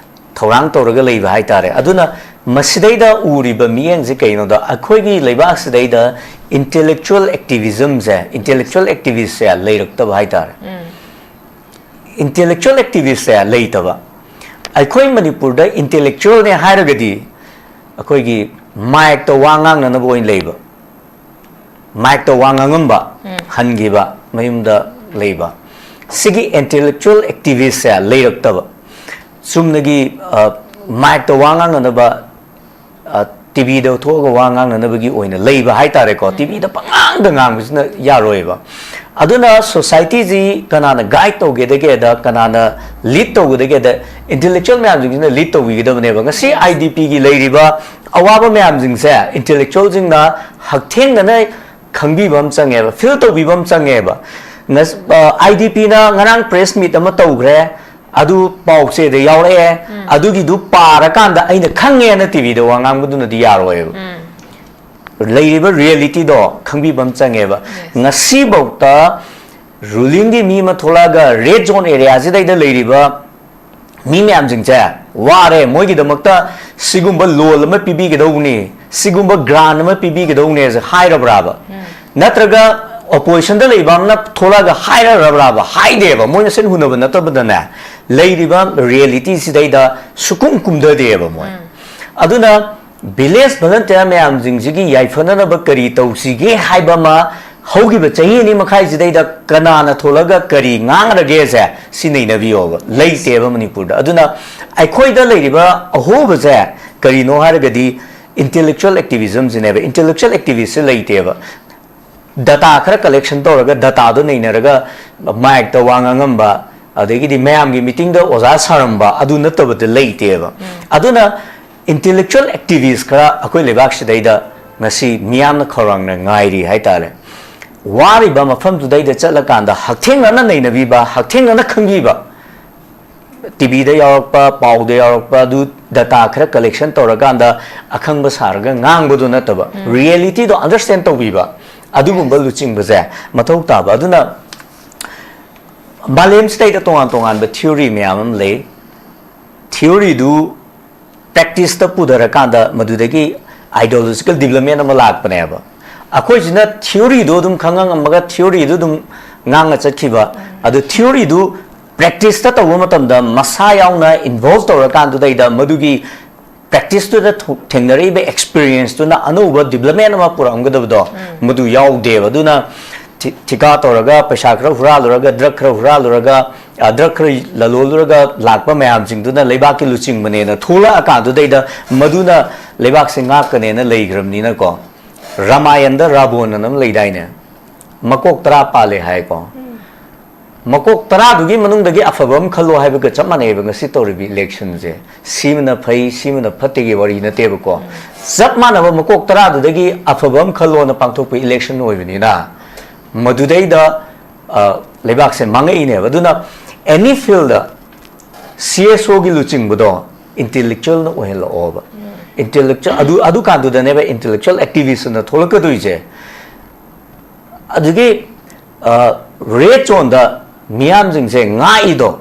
ꯊꯧꯔꯥꯡ ꯇꯧꯔꯒ ꯂꯩꯕ ꯍꯥꯏꯇꯥꯔꯦ꯫ ꯑꯗꯨꯅ ꯃꯁꯤꯗꯩꯗ ꯎꯔꯤꯕ ꯃꯤꯠꯌꯦꯡꯁꯦ ꯀꯩꯅꯣꯗ, ꯑꯩꯈꯣꯏꯒꯤ ꯂꯩꯕꯥꯛꯁꯤꯗꯩꯗ ꯏꯟꯇꯦꯂꯦꯛꯆꯨꯋꯦꯜ ꯑꯦꯛꯇꯤꯚꯤꯖꯝꯁꯦ, ꯏꯟꯇꯦꯂꯦꯛꯆꯨꯋꯦꯜ ꯑꯦꯛꯇꯤꯚꯤꯁ꯭ꯠꯁꯦ ꯂꯩꯔꯛꯇꯕ ꯍꯥꯏꯇꯥꯔꯦ꯫ ꯏꯟꯇꯦꯂꯦꯛꯆꯨꯋꯦꯜ ꯑꯦꯛꯇꯤꯚꯤꯁ꯭ꯠꯁꯦ ꯂꯩꯇꯕ꯫ ꯑꯩꯈꯣꯏ ꯃꯅꯤꯄꯨꯔꯗ ꯏꯟꯇꯦꯂꯦꯛꯆꯨꯋꯦꯜꯅꯦ ꯍꯥꯏꯔꯒꯗꯤ ꯑꯩꯈꯣꯏꯒꯤ ꯃꯥꯏꯛꯇ ꯋꯥ ꯉꯥꯡꯅꯅꯕ ꯑꯣꯏꯅ ꯂꯩꯕ, ꯃꯥꯏꯛꯇ ꯋꯥ ꯉꯥꯡꯉꯝꯕ, ꯍꯟꯈꯤꯕ, ꯃꯌꯨꯝꯗ ꯂꯩꯕ, ꯁꯤꯒꯤ ꯏꯟꯇꯦꯂꯦꯛꯆꯨꯋꯦꯜ ꯑꯦꯛꯇꯤꯚꯤꯁ꯭ꯠꯁꯦ ꯂꯩꯔꯛꯇꯕ꯫ ꯆꯨꯝꯅꯒꯤ, ꯑ, ꯃꯥꯏꯛꯇ ꯋꯥ ꯉꯥꯡꯅꯅꯕ, ꯑ, ꯇꯤꯚꯤꯗ ꯊꯣꯛꯑꯒ ꯋꯥ ꯉꯥꯡꯅꯅꯕꯒꯤ ꯑꯣꯏꯅ ꯂꯩꯕ ꯍꯥꯏꯇꯥꯔꯦꯀꯣ꯫ ꯇꯤꯚꯤꯗ ꯄꯉꯥꯡꯗ ꯉꯥꯡꯕꯁꯤꯅ ꯌꯥꯔꯣꯏꯕ꯫ ꯑꯗꯨꯅ ꯁꯣꯁꯥꯏꯇꯤꯁꯤ ꯀꯅꯥꯅ ꯒꯥꯏꯗ ꯇꯧꯒꯦꯗꯒꯦꯗ, ꯀꯅꯥꯅ ꯂꯤꯗ ꯇꯧꯒꯗꯒꯦꯗ, ꯏꯟꯇꯦꯂꯦꯛꯆꯨꯋꯦꯜ ꯃꯌꯥꯝꯁꯤꯡꯁꯤꯅ ꯂꯤꯗ ꯇꯧꯕꯤꯒꯗꯕꯅꯦꯕ꯫ ꯉꯁꯤ ꯑꯥꯏ ꯗꯤ ꯄꯤꯒꯤ ꯂꯩꯔꯤꯕ ꯑꯋꯥꯕ ꯃꯌꯥꯝꯁꯤꯡꯁꯦ ꯏꯟꯇꯦꯂꯦꯛꯆꯨꯋꯦꯜꯁꯤꯡꯅ ꯍꯛꯊꯦꯡꯅꯅ ꯈꯪꯕꯤꯕ ꯑꯃ ꯆꯪꯉꯦꯕ, ꯐꯤꯜ ꯇꯧꯕꯤꯕ ꯑꯃ ꯆꯪꯉꯦꯕ꯫ ꯉꯁ-, ꯑ, ꯑꯥꯏ ꯗꯤ ꯄꯤꯅ ꯉꯔꯥꯡ ꯄ꯭ꯔꯦꯁ ꯃꯤꯠ ꯑꯃ ꯇꯧꯈ꯭ꯔꯦ, ꯑꯗꯨ ꯄꯥꯎ ꯆꯦꯗ ꯌꯥꯎꯔꯛꯑꯦ, ꯑꯗꯨꯒꯤꯗꯨ ꯄꯥꯔꯀꯥꯟꯗ ꯑꯩꯅ ꯈꯪꯉꯦꯅ ꯇꯤꯚꯤꯗ ꯋꯥ ꯉꯥꯡꯕꯗꯨꯅꯗꯤ ꯌꯥꯔꯣꯏꯕ꯫ ꯂꯩꯔꯤꯕ ꯔꯤꯌꯦꯂꯤꯇꯤꯗꯣ ꯈꯪꯕꯤꯕ ꯑꯃ ꯆꯪꯉꯦꯕ꯫ ꯉꯁꯤꯐꯥꯎꯗ ꯔꯨꯂꯤꯡꯒꯤ ꯃꯤ ꯑꯃ ꯊꯣꯛꯂꯛꯑꯒ ꯔꯦꯗ ꯖꯣꯟ ꯑꯦꯔꯤꯌꯥꯁꯤꯗꯩꯗ ꯂꯩꯔꯤꯕ ꯃꯤ ꯃꯌꯥꯝꯁꯤꯡꯁꯦ ꯋꯥꯔꯦ, ꯃꯣꯏꯒꯤꯗꯃꯛꯇ ꯁꯤꯒꯨꯝꯕ ꯂꯣꯟ ꯑꯃ ꯄꯤꯕꯤꯒꯗꯧꯕꯅꯤ, ꯁꯤꯒꯨꯝꯕ ꯒ꯭ꯔꯥꯟ ꯑꯃ ꯄꯤꯕꯤꯒꯗꯧꯕꯅꯦꯁꯦ ꯍꯥꯏꯔꯕ꯭ꯔꯥꯕ? ꯅꯠꯇ꯭ꯔꯒ ꯑꯣꯄꯣꯖꯤꯁꯟꯗ ꯂꯩꯕ ꯑꯃꯅ ꯊꯣꯛꯂꯛꯑꯒ ꯍꯥꯏꯔꯔꯕ꯭ꯔꯥꯕ? ꯍꯥꯏꯗꯦꯕ꯫ ꯃꯣꯏ ꯃꯁꯦꯟ ꯍꯨꯟꯅꯕ ꯅꯠꯇꯕꯗꯅꯦ, ꯂꯩꯔꯤꯕ ꯔꯤꯌꯦꯂꯤꯇꯤꯁꯤꯗꯩꯗ ꯁꯨꯛꯀꯨꯝ ꯀꯨꯝꯊꯗꯦꯕ ꯃꯣꯏ꯫ ꯑꯗꯨꯅ ꯚꯤꯂꯦꯖ ꯚꯣꯂꯟꯇꯤꯌꯔ ꯃꯌꯥꯝꯁꯤꯡꯁꯤꯒꯤ ꯌꯥꯏꯐꯅꯅꯕ ꯀꯔꯤ ꯇꯧꯁꯤꯒꯦ ꯍꯥꯏꯕ ꯑꯃ ꯍꯧꯈꯤꯕ ꯆꯍꯤ ꯑꯅꯤ ꯃꯈꯥꯏꯁꯤꯗꯩꯗ ꯀꯅꯥꯅ ꯊꯣꯛꯂꯒ ꯀꯔꯤ ꯉꯥꯡꯈ꯭ꯔꯒꯦꯁꯦ ꯁꯤ ꯅꯩꯅꯕꯤꯌꯣꯕ꯫ ꯂꯩꯇꯦꯕ ꯃꯅꯤꯄꯨꯔꯗ꯫ ꯑꯗꯨꯅ ꯑꯩꯈꯣꯏꯗ ꯂꯩꯔꯤꯕ ꯑꯍꯣꯕꯁꯦ ꯀꯔꯤꯅꯣ ꯍꯥꯏꯔꯒꯗꯤ ꯏꯟꯇꯦꯂꯦꯛꯆꯨꯋꯦꯜ ꯑꯦꯛꯇꯤꯚꯤꯖꯝꯁꯤꯅꯦꯕ꯫ ꯏꯟꯇꯦꯂꯦꯛꯆꯨꯋꯦꯜ ꯑꯦꯛꯇꯤꯚꯤꯁꯁꯦ ꯂꯩꯇꯦꯕ꯫ ꯗꯇꯥ ꯈꯔ ꯀꯂꯦꯛꯁꯟ ꯇꯧꯔꯒ ꯗꯇꯥꯗꯣ ꯅꯩꯅꯔꯒ ꯃꯥꯏꯛꯇ ꯋꯥ ꯉꯥꯡꯉꯝꯕ, ꯑꯗꯒꯤꯗꯤ ꯃꯌꯥꯝꯒꯤ ꯃꯤꯇꯤꯡꯗ ꯑꯣꯖꯥ ꯁꯥꯔꯝꯕ, ꯑꯗꯨ ꯅꯠꯇꯕꯗ ꯂꯩꯇꯦꯕ꯫ ꯑꯗꯨꯅ ꯏꯟꯇꯦꯂꯦꯛꯆꯨꯋꯦꯜ ꯑꯦꯛꯇꯤꯚꯤꯁ ꯈꯔ ꯑꯩꯈꯣꯏ ꯂꯩꯕꯥꯛꯁꯤꯗꯩꯗ ꯉꯁꯤ ꯃꯤꯌꯥꯝꯅ ꯈꯧꯔꯥꯡꯅ ꯉꯥꯏꯔꯤ ꯍꯥꯏꯇꯥꯔꯦ꯫ ꯋꯥꯔꯤꯕ ꯃꯐꯝꯗꯨꯗꯩꯗ ꯆꯠꯂꯀꯥꯟꯗ ꯍꯛꯊꯦꯡꯅꯅ ꯅꯩꯅꯕꯤꯕ, ꯍꯛꯊꯦꯡꯅꯅ ꯈꯪꯕꯤꯕ, ꯇꯤꯚꯤꯗ ꯌꯥꯎꯔꯛꯄ, ꯄꯥꯎꯗ ꯌꯥꯎꯔꯛꯄ, ꯑꯗꯨ ꯗꯇꯥ ꯈꯔ ꯀꯂꯦꯛꯁꯟ ꯇꯧꯔꯀꯥꯟꯗ ꯑꯈꯪꯕ ꯁꯥꯔꯒ ꯉꯥꯡꯕꯗꯨ ꯅꯠꯇꯕ, ꯔꯤꯌꯦꯂꯤꯇꯤꯗꯣ ꯑꯟꯗꯔꯁ꯭ꯇꯦꯟ ꯇꯧꯕꯤꯕ, ꯑꯗꯨꯒꯨꯝꯕ ꯂꯨꯆꯤꯡꯕꯁꯦ ꯃꯊꯧ ꯇꯥꯕ꯫ ꯑꯗꯨꯅ ꯃꯥꯂꯦꯝꯁꯤꯗꯩꯗ ꯇꯣꯉꯥꯟ ꯇꯣꯉꯥꯟꯕ ꯊꯤꯑꯣꯔꯤ ꯃꯌꯥꯝ ꯑꯃ ꯂꯩ꯫ ꯊꯤꯑꯣꯔꯤꯗꯨ ꯄ꯭ꯔꯦꯛꯇꯤꯁꯇ ꯄꯨꯊꯔꯀꯥꯟꯗ ꯃꯗꯨꯗꯒꯤ ꯑꯥꯏꯗꯤꯌꯣꯂꯣꯖꯤꯀꯦꯜ ꯗꯤꯕꯂꯞꯃꯦꯟ ꯑꯃ ꯂꯥꯛꯄꯅꯦꯕ꯫ ꯑꯩꯈꯣꯏꯁꯤꯅ ꯊꯤꯑꯣꯔꯤꯗꯨ ꯑꯗꯨꯝ ꯈꯪꯉꯝꯃꯒ ꯊꯤꯑꯣꯔꯤꯗꯨ ꯑꯗꯨꯝ ꯉꯥꯡꯉ ꯆꯠꯈꯤꯕ꯫ ꯑꯗꯨ ꯊꯤꯑꯣꯔꯤꯗꯨ ꯄ꯭ꯔꯦꯛꯇꯤꯁꯇ ꯇꯧꯕ ꯃꯇꯝꯗ ꯃꯁꯥ ꯌꯥꯎꯅ ꯏꯟꯚꯣꯜꯕ ꯇꯧꯔꯀꯥꯟꯗꯨꯗꯩꯗ ꯃꯗꯨꯒꯤ ꯄ꯭ꯔꯦꯛꯇꯤꯁꯇꯨꯗ ꯊꯣ-, ꯊꯦꯡꯅꯔꯛꯏꯕ ꯑꯦꯛꯁꯄꯤꯔꯤꯌꯦꯟꯁꯇꯨꯅ ꯑꯅꯧꯕ ꯗꯤꯕꯂꯞꯃꯦꯟ ꯑꯃ ꯄꯨꯔꯛꯑꯝꯒꯗꯕꯗꯣ ꯃꯗꯨ ꯌꯥꯎꯗꯦꯕ꯫ ꯑꯗꯨꯅ ꯊꯤ-, ꯊꯤꯀꯥ ꯇꯧꯔꯒ, ꯄꯩꯁꯥ ꯈꯔ ꯍꯨꯔꯥꯜꯂꯨꯔꯒ, ꯗ꯭ꯔꯒ ꯈꯔ ꯍꯨꯔꯥꯜꯂꯨꯔꯒ, ꯑ, ꯗ꯭ꯔꯒ ꯈꯔ ꯂꯂꯣꯜꯂꯨꯔꯒ ꯂꯥꯛꯄ ꯃꯌꯥꯝꯁꯤꯡꯗꯨꯅ ꯂꯩꯕꯥꯛꯀꯤ ꯂꯨꯆꯤꯡꯕꯅꯦꯅ ꯊꯣꯛꯂꯛꯑꯀꯥꯟꯗꯨꯗꯩꯗ ꯃꯗꯨꯅ ꯂꯩꯕꯥꯛꯁꯦ ꯉꯥꯛꯀꯅꯦꯅ ꯂꯩꯈ꯭ꯔꯕꯅꯤꯅꯀꯣ꯫ ꯔꯥꯃꯥꯌꯟꯗ ꯔꯥꯕꯣꯟ ꯑꯅ ꯑꯃ ꯂꯩꯗꯥꯏꯅꯦ? ꯃꯀꯣꯛ ꯇꯔꯥ ꯄꯥꯜꯂꯦ ꯍꯥꯏꯀꯣ꯫ ꯃꯀꯣꯛ ꯇꯔꯥꯗꯨꯒꯤ ꯃꯅꯨꯡꯗꯒꯤ ꯑꯐꯕ ꯑꯃ ꯈꯜꯂꯣ ꯍꯥꯏꯕꯒ ꯆꯞ ꯃꯥꯟꯅꯩꯑꯕ ꯉꯁꯤ ꯇꯧꯔꯤꯕ ꯏꯂꯦꯛꯁꯟꯁꯦ꯫ ꯁꯤꯃꯅ ꯐꯩ, ꯁꯤꯃꯅ ꯐꯠꯇꯦꯒꯤ ꯋꯥꯔꯤ ꯅꯠꯇꯦꯕꯀꯣ꯫ ꯆꯞ ꯃꯥꯟꯅꯕ ꯃꯀꯣꯛ ꯇꯔꯥꯗꯨꯗꯒꯤ ꯑꯐꯕ ꯑꯃ ꯈꯜꯂꯣꯅ ꯄꯥꯡꯊꯣꯛꯄ ꯏꯂꯦꯛꯁꯟ ꯑꯣꯏꯕꯅꯤꯅ ꯃꯗꯨꯗꯩꯗ, ꯑ, ꯂꯩꯕꯥꯛꯁꯦ ꯃꯥꯡꯉꯛꯏꯅꯦꯕ꯫ ꯑꯗꯨꯅ ꯑꯦꯅꯤ ꯐꯤꯜꯗ ꯁꯤ ꯑꯦꯁ ꯑꯣꯒꯤ ꯂꯨꯆꯤꯡꯕꯗꯣ ꯏꯟꯇꯦꯂꯦꯛꯆꯨꯋꯦꯜꯅ ꯑꯣꯏꯍꯜꯂꯛꯑꯣꯕ꯫ ꯏꯟꯇꯦꯂꯦꯛꯆꯨꯋꯦꯜ ꯑꯗꯨ, ꯑꯗꯨꯀꯥꯟꯗꯨꯗꯅꯦꯕ ꯏꯟꯇꯦꯂꯦꯛꯆꯨꯋꯦꯜ ꯑꯦꯛꯇꯤꯚꯤꯁ ꯑꯅ ꯊꯣꯛꯂꯛꯀꯗꯣꯏꯁꯦ꯫ ꯑꯗꯨꯒꯤ, ꯑ, ꯔꯦꯠ ꯖꯣꯟꯗ ꯃꯤꯌꯥꯝꯁꯤꯡꯁꯦ ꯉꯥꯛꯏꯗꯣ,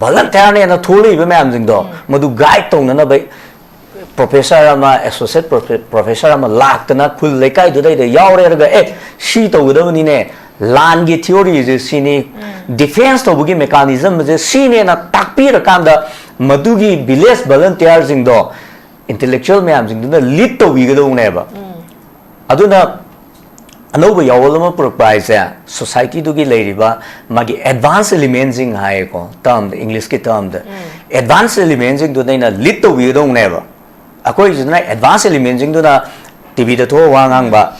ꯚꯣꯂꯟꯇꯤꯌꯔꯅꯦꯅ ꯊꯣꯛꯂꯛꯏꯕ ꯃꯌꯥꯝꯁꯤꯡꯗꯣ, ꯃꯗꯨ ꯒꯥꯏꯗ ꯇꯧꯅꯅꯕ ꯄ꯭ꯔꯣꯐꯦꯁꯔ ꯑꯃ, ꯑꯦꯁꯣꯁꯤꯌꯦꯠ ꯄ꯭ꯔꯣꯐꯦ-, ꯄ꯭ꯔꯣꯐꯦꯁꯔ ꯑꯃ ꯂꯥꯛꯇꯅ ꯈꯨꯜ ꯂꯩꯀꯥꯏꯗꯨꯗꯩꯗ ꯌꯥꯎꯔꯦꯔꯒ, "ꯑꯦ, ꯁꯤ ꯇꯧꯒꯗꯕꯅꯤꯅꯦ, ꯂꯥꯟꯒꯤ ꯊꯤꯑꯣꯔꯤꯁꯦ ꯁꯤꯅꯤ, ꯗꯤꯐꯦꯟꯁ ꯇꯧꯕꯒꯤ ꯃꯦꯀꯥꯅꯤꯖꯝꯁꯦ ꯁꯤꯅꯦꯅ" ꯇꯥꯛꯄꯤꯔꯀꯥꯟꯗ, ꯃꯗꯨꯒꯤ ꯚꯤꯂꯦꯖ ꯚꯣꯂꯟꯇꯤꯌꯔꯁꯤꯡꯗꯣ ꯏꯟꯇꯦꯂꯦꯛꯆꯨꯋꯦꯜ ꯃꯌꯥꯝꯁꯤꯡꯗꯨꯅ ꯂꯤꯗ ꯇꯧꯕꯤꯒꯗꯧꯅꯦꯕ꯫ ꯑꯗꯨꯅ ꯑꯅꯧꯕ ꯌꯥꯑꯣꯜ ꯑꯃ ꯄꯨꯔꯛꯄ ꯍꯥꯏꯁꯦ, ꯁꯣꯁꯥꯏꯇꯤꯗꯨꯒꯤ ꯂꯩꯔꯤꯕ ꯃꯥꯒꯤ ꯑꯦꯗꯚꯥꯟꯁ ꯑꯦꯂꯤꯃꯦꯟꯁꯤꯡ ꯍꯥꯏꯌꯦꯀꯣ, ꯇꯔꯝꯗ, ꯏꯪꯂꯤꯁꯀꯤ ꯇꯔꯝꯗ, ꯑꯦꯗꯚꯥꯟꯁ ꯑꯦꯂꯤꯃꯦꯟꯁꯤꯡꯗꯨꯅ ꯑꯩꯅ ꯂꯤꯗ ꯇꯧꯕꯤꯒꯗꯧꯅꯦꯕ꯫ ꯑꯩꯈꯣꯏꯁꯤꯅ ꯑꯦꯗꯚꯥꯟꯁ ꯑꯦꯂꯤꯃꯦꯟꯁꯤꯡꯗꯨꯅ ꯇꯤꯚꯤꯗ ꯊꯣꯛꯑ ꯋꯥ ꯉꯥꯡꯕ,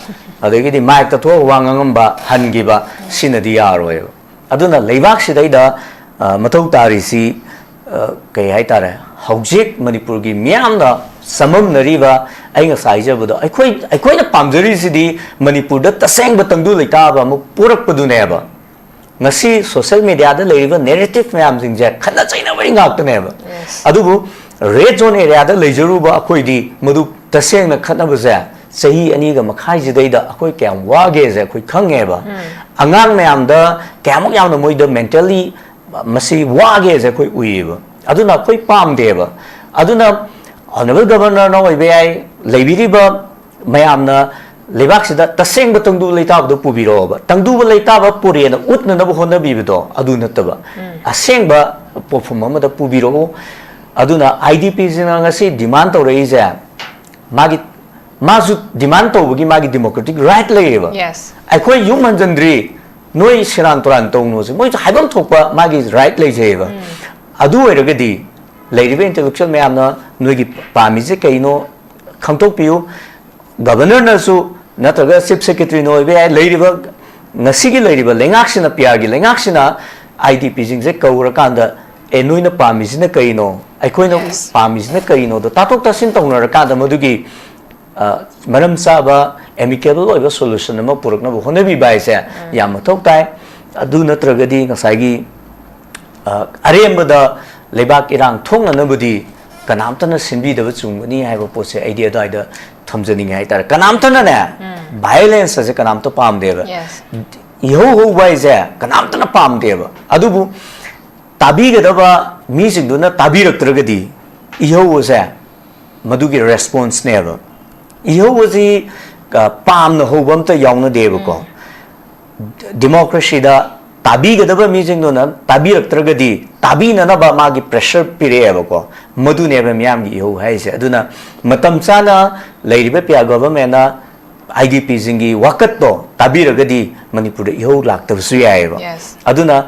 ꯑꯗꯒꯤꯗꯤ ꯃꯥꯏꯛꯇ ꯊꯣꯛꯑꯒ ꯋꯥ ꯉꯥꯡꯉꯝꯕ ꯍꯟꯈꯤꯕ, ꯁꯤꯅꯗꯤ ꯌꯥꯔꯣꯏꯕ꯫ ꯑꯗꯨꯅ ꯂꯩꯕꯥꯛꯁꯤꯗꯩꯗ ꯑ, ꯃꯊꯧ ꯇꯥꯔꯤꯁꯤ, ꯑ, ꯀꯩ ꯍꯥꯏꯇꯥꯔꯦ, ꯍꯧꯖꯤꯛ ꯃꯅꯤꯄꯨꯔꯒꯤ ꯃꯤꯌꯥꯝꯅ ꯆꯃꯝꯅꯔꯤꯕ, ꯑꯩ ꯉꯁꯥꯏ ꯍꯥꯏꯖꯕꯗꯣ, ꯑꯩꯈꯣꯏ, ꯑꯩꯈꯣꯏꯅ ꯄꯥꯝꯖꯔꯤꯁꯤꯗꯤ ꯃꯅꯤꯄꯨꯔꯗ ꯇꯁꯦꯡꯕ ꯇꯪꯗꯨ ꯂꯩꯇꯥꯕ ꯑꯃ ꯄꯨꯔꯛꯄꯗꯨꯅꯦꯕ꯫ ꯉꯁꯤ ꯁꯣꯁꯤꯌꯦꯜ ꯃꯦꯗꯤꯌꯥꯗ ꯂꯩꯔꯤꯕ ꯅꯦꯔꯦꯇꯤꯚ ꯃꯌꯥꯝꯁꯤꯡꯁꯦ ꯈꯠꯅ ꯆꯩꯅꯕꯒꯤ ꯉꯥꯛꯇꯅꯦꯕ꯫ ꯑꯗꯨꯕꯨ ꯔꯦꯗ ꯖꯣꯟ ꯑꯦꯔꯤꯌꯥꯗ ꯂꯩꯖꯔꯨꯕ ꯑꯩꯈꯣꯏꯗꯤ ꯃꯗꯨ ꯇꯁꯦꯡꯅ ꯈꯠꯅꯕꯁꯦ ꯆꯍꯤ ꯑꯅꯤꯒ ꯃꯈꯥꯏꯁꯤꯗꯩꯗ ꯑꯩꯈꯣꯏ ꯀꯌꯥꯝ ꯋꯥꯒꯦꯁꯦ ꯑꯩꯈꯣꯏ ꯈꯪꯉꯦꯕ꯫ ꯑꯉꯥꯡ ꯃꯌꯥꯝꯗ ꯀꯌꯥꯃꯨꯛ ꯌꯥꯝꯅ ꯃꯣꯏꯗ ꯃꯦꯟꯇꯦꯜꯂꯤ ꯃꯁꯤ ꯋꯥꯒꯦꯁꯦ ꯑꯩꯈꯣꯏ ꯎꯏꯌꯦꯕ꯫ ꯑꯗꯨꯅ ꯑꯩꯈꯣꯏ ꯄꯥꯝꯗꯦꯕ꯫ ꯑꯗꯨꯅ ꯑꯣꯅꯔꯦꯕꯜ ꯒꯕꯔꯅꯔꯅ ꯑꯣꯏꯕ ꯌꯥꯏ, ꯂꯩꯕꯤꯔꯤꯕ ꯃꯌꯥꯝꯅ ꯂꯩꯕꯥꯛꯁꯤꯗ ꯇꯁꯦꯡꯕ ꯇꯪꯗꯨ ꯂꯩꯇꯥꯕꯗꯣ ꯄꯨꯕꯤꯔꯛꯑꯣꯕ꯫ ꯇꯪꯗꯨꯕ ꯂꯩꯇꯥꯕ ꯄꯨꯔꯦꯅ ꯎꯠꯅꯅꯕ ꯍꯣꯠꯅꯕꯤꯕꯗꯣ ꯑꯗꯨ ꯅꯠꯇꯕ, ꯑꯁꯦꯡꯕ ꯄꯣꯠꯐꯝ ꯑꯃꯗ ꯄꯨꯕꯤꯔꯛꯎ꯫ ꯑꯗꯨꯅ ꯑꯥꯏ ꯗꯤ ꯄꯤꯁꯤꯡꯅ ꯉꯁꯤ ꯗꯤꯃꯥꯟ ꯇꯧꯔꯛꯏꯁꯦ, ꯃꯥꯒꯤ, ꯃꯥꯁꯨ ꯗꯤꯃꯥꯟ ꯇꯧꯕꯒꯤ ꯃꯥꯒꯤ ꯗꯦꯃꯣꯀ꯭ꯔꯦꯇꯤꯛ ꯔꯥꯏꯠ ꯂꯩꯌꯦꯕ꯫ ꯑꯩꯈꯣꯏ ꯌꯨꯝ ꯍꯟꯖꯤꯟꯗ꯭ꯔꯤ, ꯅꯣꯏ ꯁꯦꯔꯥꯟ ꯇꯨꯔꯥꯟ ꯇꯧꯅꯨꯁꯦ, ꯃꯣꯏꯁꯨ ꯍꯥꯏꯐꯝ ꯊꯣꯛꯄ ꯃꯥꯒꯤ ꯔꯥꯏꯠ ꯂꯩꯖꯩꯌꯦꯕ꯫ ꯑꯗꯨ ꯑꯣꯏꯔꯒꯗꯤ ꯂꯩꯔꯤꯕ ꯏꯟꯇꯦꯂꯦꯛꯆꯨꯋꯦꯜ ꯃꯌꯥꯝꯅ ꯅꯣꯏꯒꯤ ꯄꯥꯝꯃꯤꯁꯦ ꯀꯩꯅꯣ ꯈꯪꯗꯣꯛꯄꯤꯌꯨ꯫ ꯒꯕꯔꯅꯔꯅꯁꯨ ꯅꯠꯇ꯭ꯔꯒ ꯆꯤꯐ ꯁꯦꯀ꯭ꯔꯦꯇꯔꯤꯅ ꯑꯣꯏꯕ ꯌꯥꯏ, ꯂꯩꯔꯤꯕ, ꯉꯁꯤꯒꯤ ꯂꯩꯔꯤꯕ ꯂꯩꯉꯥꯛꯁꯤꯅ, ꯄꯤ ꯑꯥꯔꯒꯤ ꯂꯩꯉꯥꯛꯁꯤꯅ ꯑꯥꯏ ꯗꯤ ꯄꯤꯁꯤꯡꯁꯦ ꯀꯧꯔꯀꯥꯟꯗ, "ꯑꯦ, ꯅꯣꯏꯅ ꯄꯥꯝꯃꯤꯁꯤꯅ ꯀꯩꯅꯣ, ꯑꯩꯈꯣꯏꯅ ꯄꯥꯝꯃꯤꯁꯤꯅ ꯀꯩꯅꯣꯗꯣ ꯇꯥꯊꯣꯛ ꯇꯥꯁꯤꯟ ꯇꯧꯅꯔꯀꯥꯟꯗ ꯃꯗꯨꯒꯤ, ꯑ, ꯃꯔꯝ ꯆꯥꯕ ꯑꯦꯃꯤꯀꯦꯕꯜ ꯑꯣꯏꯕ ꯁꯣꯂꯨꯁꯟ ꯑꯃ ꯄꯨꯔꯛꯅꯕ ꯍꯣꯠꯅꯕꯤꯕ ꯍꯥꯏꯁꯦ ꯌꯥꯝ ꯃꯊꯧ ꯇꯥꯏ꯫ ꯑꯗꯨ ꯅꯠꯇ꯭ꯔꯒꯗꯤ ꯉꯁꯥꯏꯒꯤ, ꯑ, ꯑꯔꯦꯝꯕꯗ ꯂꯩꯕꯥꯛ ꯏꯔꯥꯡ ꯊꯣꯛꯅꯅꯕꯗꯤ ꯀꯅꯥꯝꯇꯅ ꯁꯤꯟꯕꯤꯗꯕ ꯆꯨꯝꯒꯅꯤ ꯍꯥꯏꯕ ꯄꯣꯠꯁꯦ ꯑꯩꯗꯤ ꯑꯗꯨꯋꯥꯏꯗ ꯊꯝꯖꯅꯤꯡꯉꯦ ꯍꯥꯏꯇꯥꯔꯦ꯫ ꯀꯅꯥꯝꯇꯅꯅꯦ, ꯚꯥꯏꯑꯣꯂꯦꯟꯁ ꯑꯁꯦ ꯀꯅꯥꯝꯇ ꯄꯥꯝꯗꯦꯕ꯫ ꯏꯍꯧ ꯍꯧꯕ ꯍꯥꯏꯁꯦ ꯀꯅꯥꯝꯇꯅ ꯄꯥꯝꯗꯦꯕ꯫ ꯑꯗꯨꯕꯨ ꯇꯥꯕꯤꯒꯗꯕ ꯃꯤꯁꯤꯡꯗꯨꯅ ꯇꯥꯕꯤꯔꯛꯇ꯭ꯔꯒꯗꯤ ꯏꯍꯧ ꯑꯁꯦ ꯃꯗꯨꯒꯤ ꯔꯦꯁꯄꯣꯟꯁꯅꯦꯕ꯫ ꯏꯍꯧ ꯑꯁꯤ, ꯑ, ꯄꯥꯝꯅ ꯍꯧꯕ ꯑꯝꯇ ꯌꯥꯎꯅꯗꯦꯕꯀꯣ꯫ ꯗꯦꯃꯣꯀ꯭ꯔꯦꯁꯤꯗ ꯇꯥꯕꯤꯒꯗꯕ ꯃꯤꯁꯤꯡꯗꯨꯅ ꯇꯥꯕꯤꯔꯛꯇ꯭ꯔꯒꯗꯤ ꯇꯥꯕꯤꯅꯅꯕ ꯃꯥꯒꯤ ꯄ꯭ꯔꯦꯁꯔ ꯄꯤꯔꯛꯑꯦꯕꯀꯣ꯫ ꯃꯗꯨꯅꯦꯕ ꯃꯤꯌꯥꯝꯒꯤ ꯏꯍꯧ ꯍꯥꯏꯔꯤꯁꯦ꯫ ꯑꯗꯨꯅ ꯃꯇꯝ ꯆꯥꯅ ꯂꯩꯔꯤꯕ ꯄꯤ ꯑꯥꯔ ꯒꯚꯔꯟꯃꯦꯟꯅ ꯑꯥꯏ ꯗꯤ ꯄꯤꯁꯤꯡꯒꯤ ꯋꯥꯀꯠꯇꯣ ꯇꯥꯕꯤꯔꯒꯗꯤ ꯃꯅꯤꯄꯨꯔꯗ ꯏꯍꯧ ꯂꯥꯛꯇꯕꯁꯨ ꯌꯥꯏꯑꯕ꯫ ꯑꯗꯨꯅ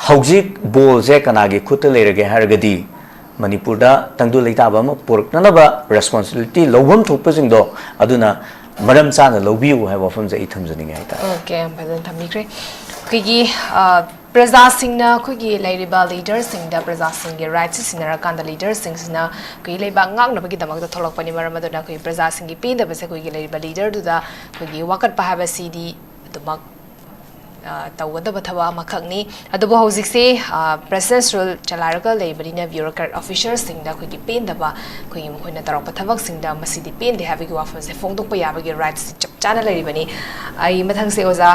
ꯍꯧꯖꯤꯛ ꯕꯣꯜꯁꯦ ꯀꯅꯥꯒꯤ ꯈꯨꯠꯇ ꯂꯩꯔꯒꯦ ꯍꯥꯏꯔꯒꯗꯤ ꯃꯅꯤꯄꯨꯔꯗ ꯇꯪꯗꯨ ꯂꯩꯇꯥꯕ ꯑꯃ ꯄꯨꯔꯛꯅꯅꯕ ꯔꯦꯁꯄꯣꯟꯁꯤꯕꯤꯂꯤꯇꯤ ꯂꯧꯐꯝ ꯊꯣꯛꯄꯁꯤꯡꯗꯣ ꯑꯗꯨꯅ ꯃꯔꯝ ꯆꯥꯅ ꯂꯧꯕꯤꯌꯨ ꯍꯥꯏꯕ ꯋꯥꯐꯝꯁꯦ ꯑꯩ ꯊꯝꯖꯅꯤꯡꯉꯦ ꯍꯥꯏꯇꯥꯔꯦ꯫ ꯑꯣꯀꯦ, ꯌꯥꯝ ꯐꯖꯅ ꯊꯝꯕꯤꯈ꯭ꯔꯦ꯫ ꯑꯩꯈꯣꯏꯒꯤ ꯑ, ꯄ꯭ꯔꯖꯥꯁꯤꯡꯅ ꯑꯩꯈꯣꯏꯒꯤ ꯂꯩꯔꯤꯕ ꯂꯤꯗꯔꯁꯤꯡꯗ, ꯄ꯭ꯔꯖꯥꯁꯤꯡꯒꯤ ꯔꯥꯏꯠꯁ ꯁꯤꯟꯅꯔꯀꯥꯟꯗ ꯂꯤꯗꯔꯁꯤꯡꯁꯤꯅ ꯑꯩꯈꯣꯏꯒꯤ ꯂꯩꯕꯥꯛ ꯉꯥꯛꯅꯕꯒꯤꯗꯃꯛꯇ ꯊꯣꯛꯂꯛꯄꯅꯤ꯫ ꯃꯔꯝ ꯑꯗꯨꯅ ꯑꯩꯈꯣꯏꯒꯤ ꯄ꯭ꯔꯖꯥꯁꯤꯡꯒꯤ ꯄꯦꯟꯗꯕꯁꯦ ꯑꯩꯈꯣꯏꯒꯤ ꯂꯩꯔꯤꯕ ꯂꯤꯗꯔꯗꯨꯗ ꯑꯩꯈꯣꯏꯒꯤ ꯋꯥꯀꯠꯄ ꯍꯥꯏꯕꯁꯤꯗꯤ ꯑꯗꯨꯃꯛ ꯑ, ꯇꯧꯒꯗꯕ ꯊꯕꯛ ꯑꯃꯈꯛꯅꯤ꯫ ꯑꯗꯨꯕꯨ ꯍꯧꯖꯤꯛꯁꯦ ꯄ꯭ꯔꯦꯁꯤꯗꯦꯟꯁꯤꯌꯦꯜ ꯆꯂꯥꯏꯔꯒ ꯂꯩꯕꯅꯤꯅ ꯕ꯭ꯌꯨꯔꯣꯀ꯭ꯔꯦꯠ ꯑꯣꯐꯤꯁꯔꯁꯤꯡꯗ ꯑꯩꯈꯣꯏꯒꯤ ꯄꯦꯟꯗꯕ, ꯑꯩꯈꯣꯏꯒꯤ ꯃꯈꯣꯏꯅ ꯇꯧꯔꯛꯄ ꯊꯕꯛꯁꯤꯡꯗ ꯃꯁꯤꯗꯤ ꯄꯦꯟꯗꯦ ꯍꯥꯏꯕꯒꯤ ꯋꯥꯐꯝꯁꯦ ꯐꯣꯡꯗꯣꯛꯄ ꯌꯥꯕꯒꯤ ꯔꯥꯏꯠꯁ ꯆꯞ ꯆꯥꯅ ꯂꯩꯔꯤꯕꯅꯤ꯫ ꯑꯩ ꯃꯊꯪꯁꯦ ꯑꯣꯖꯥ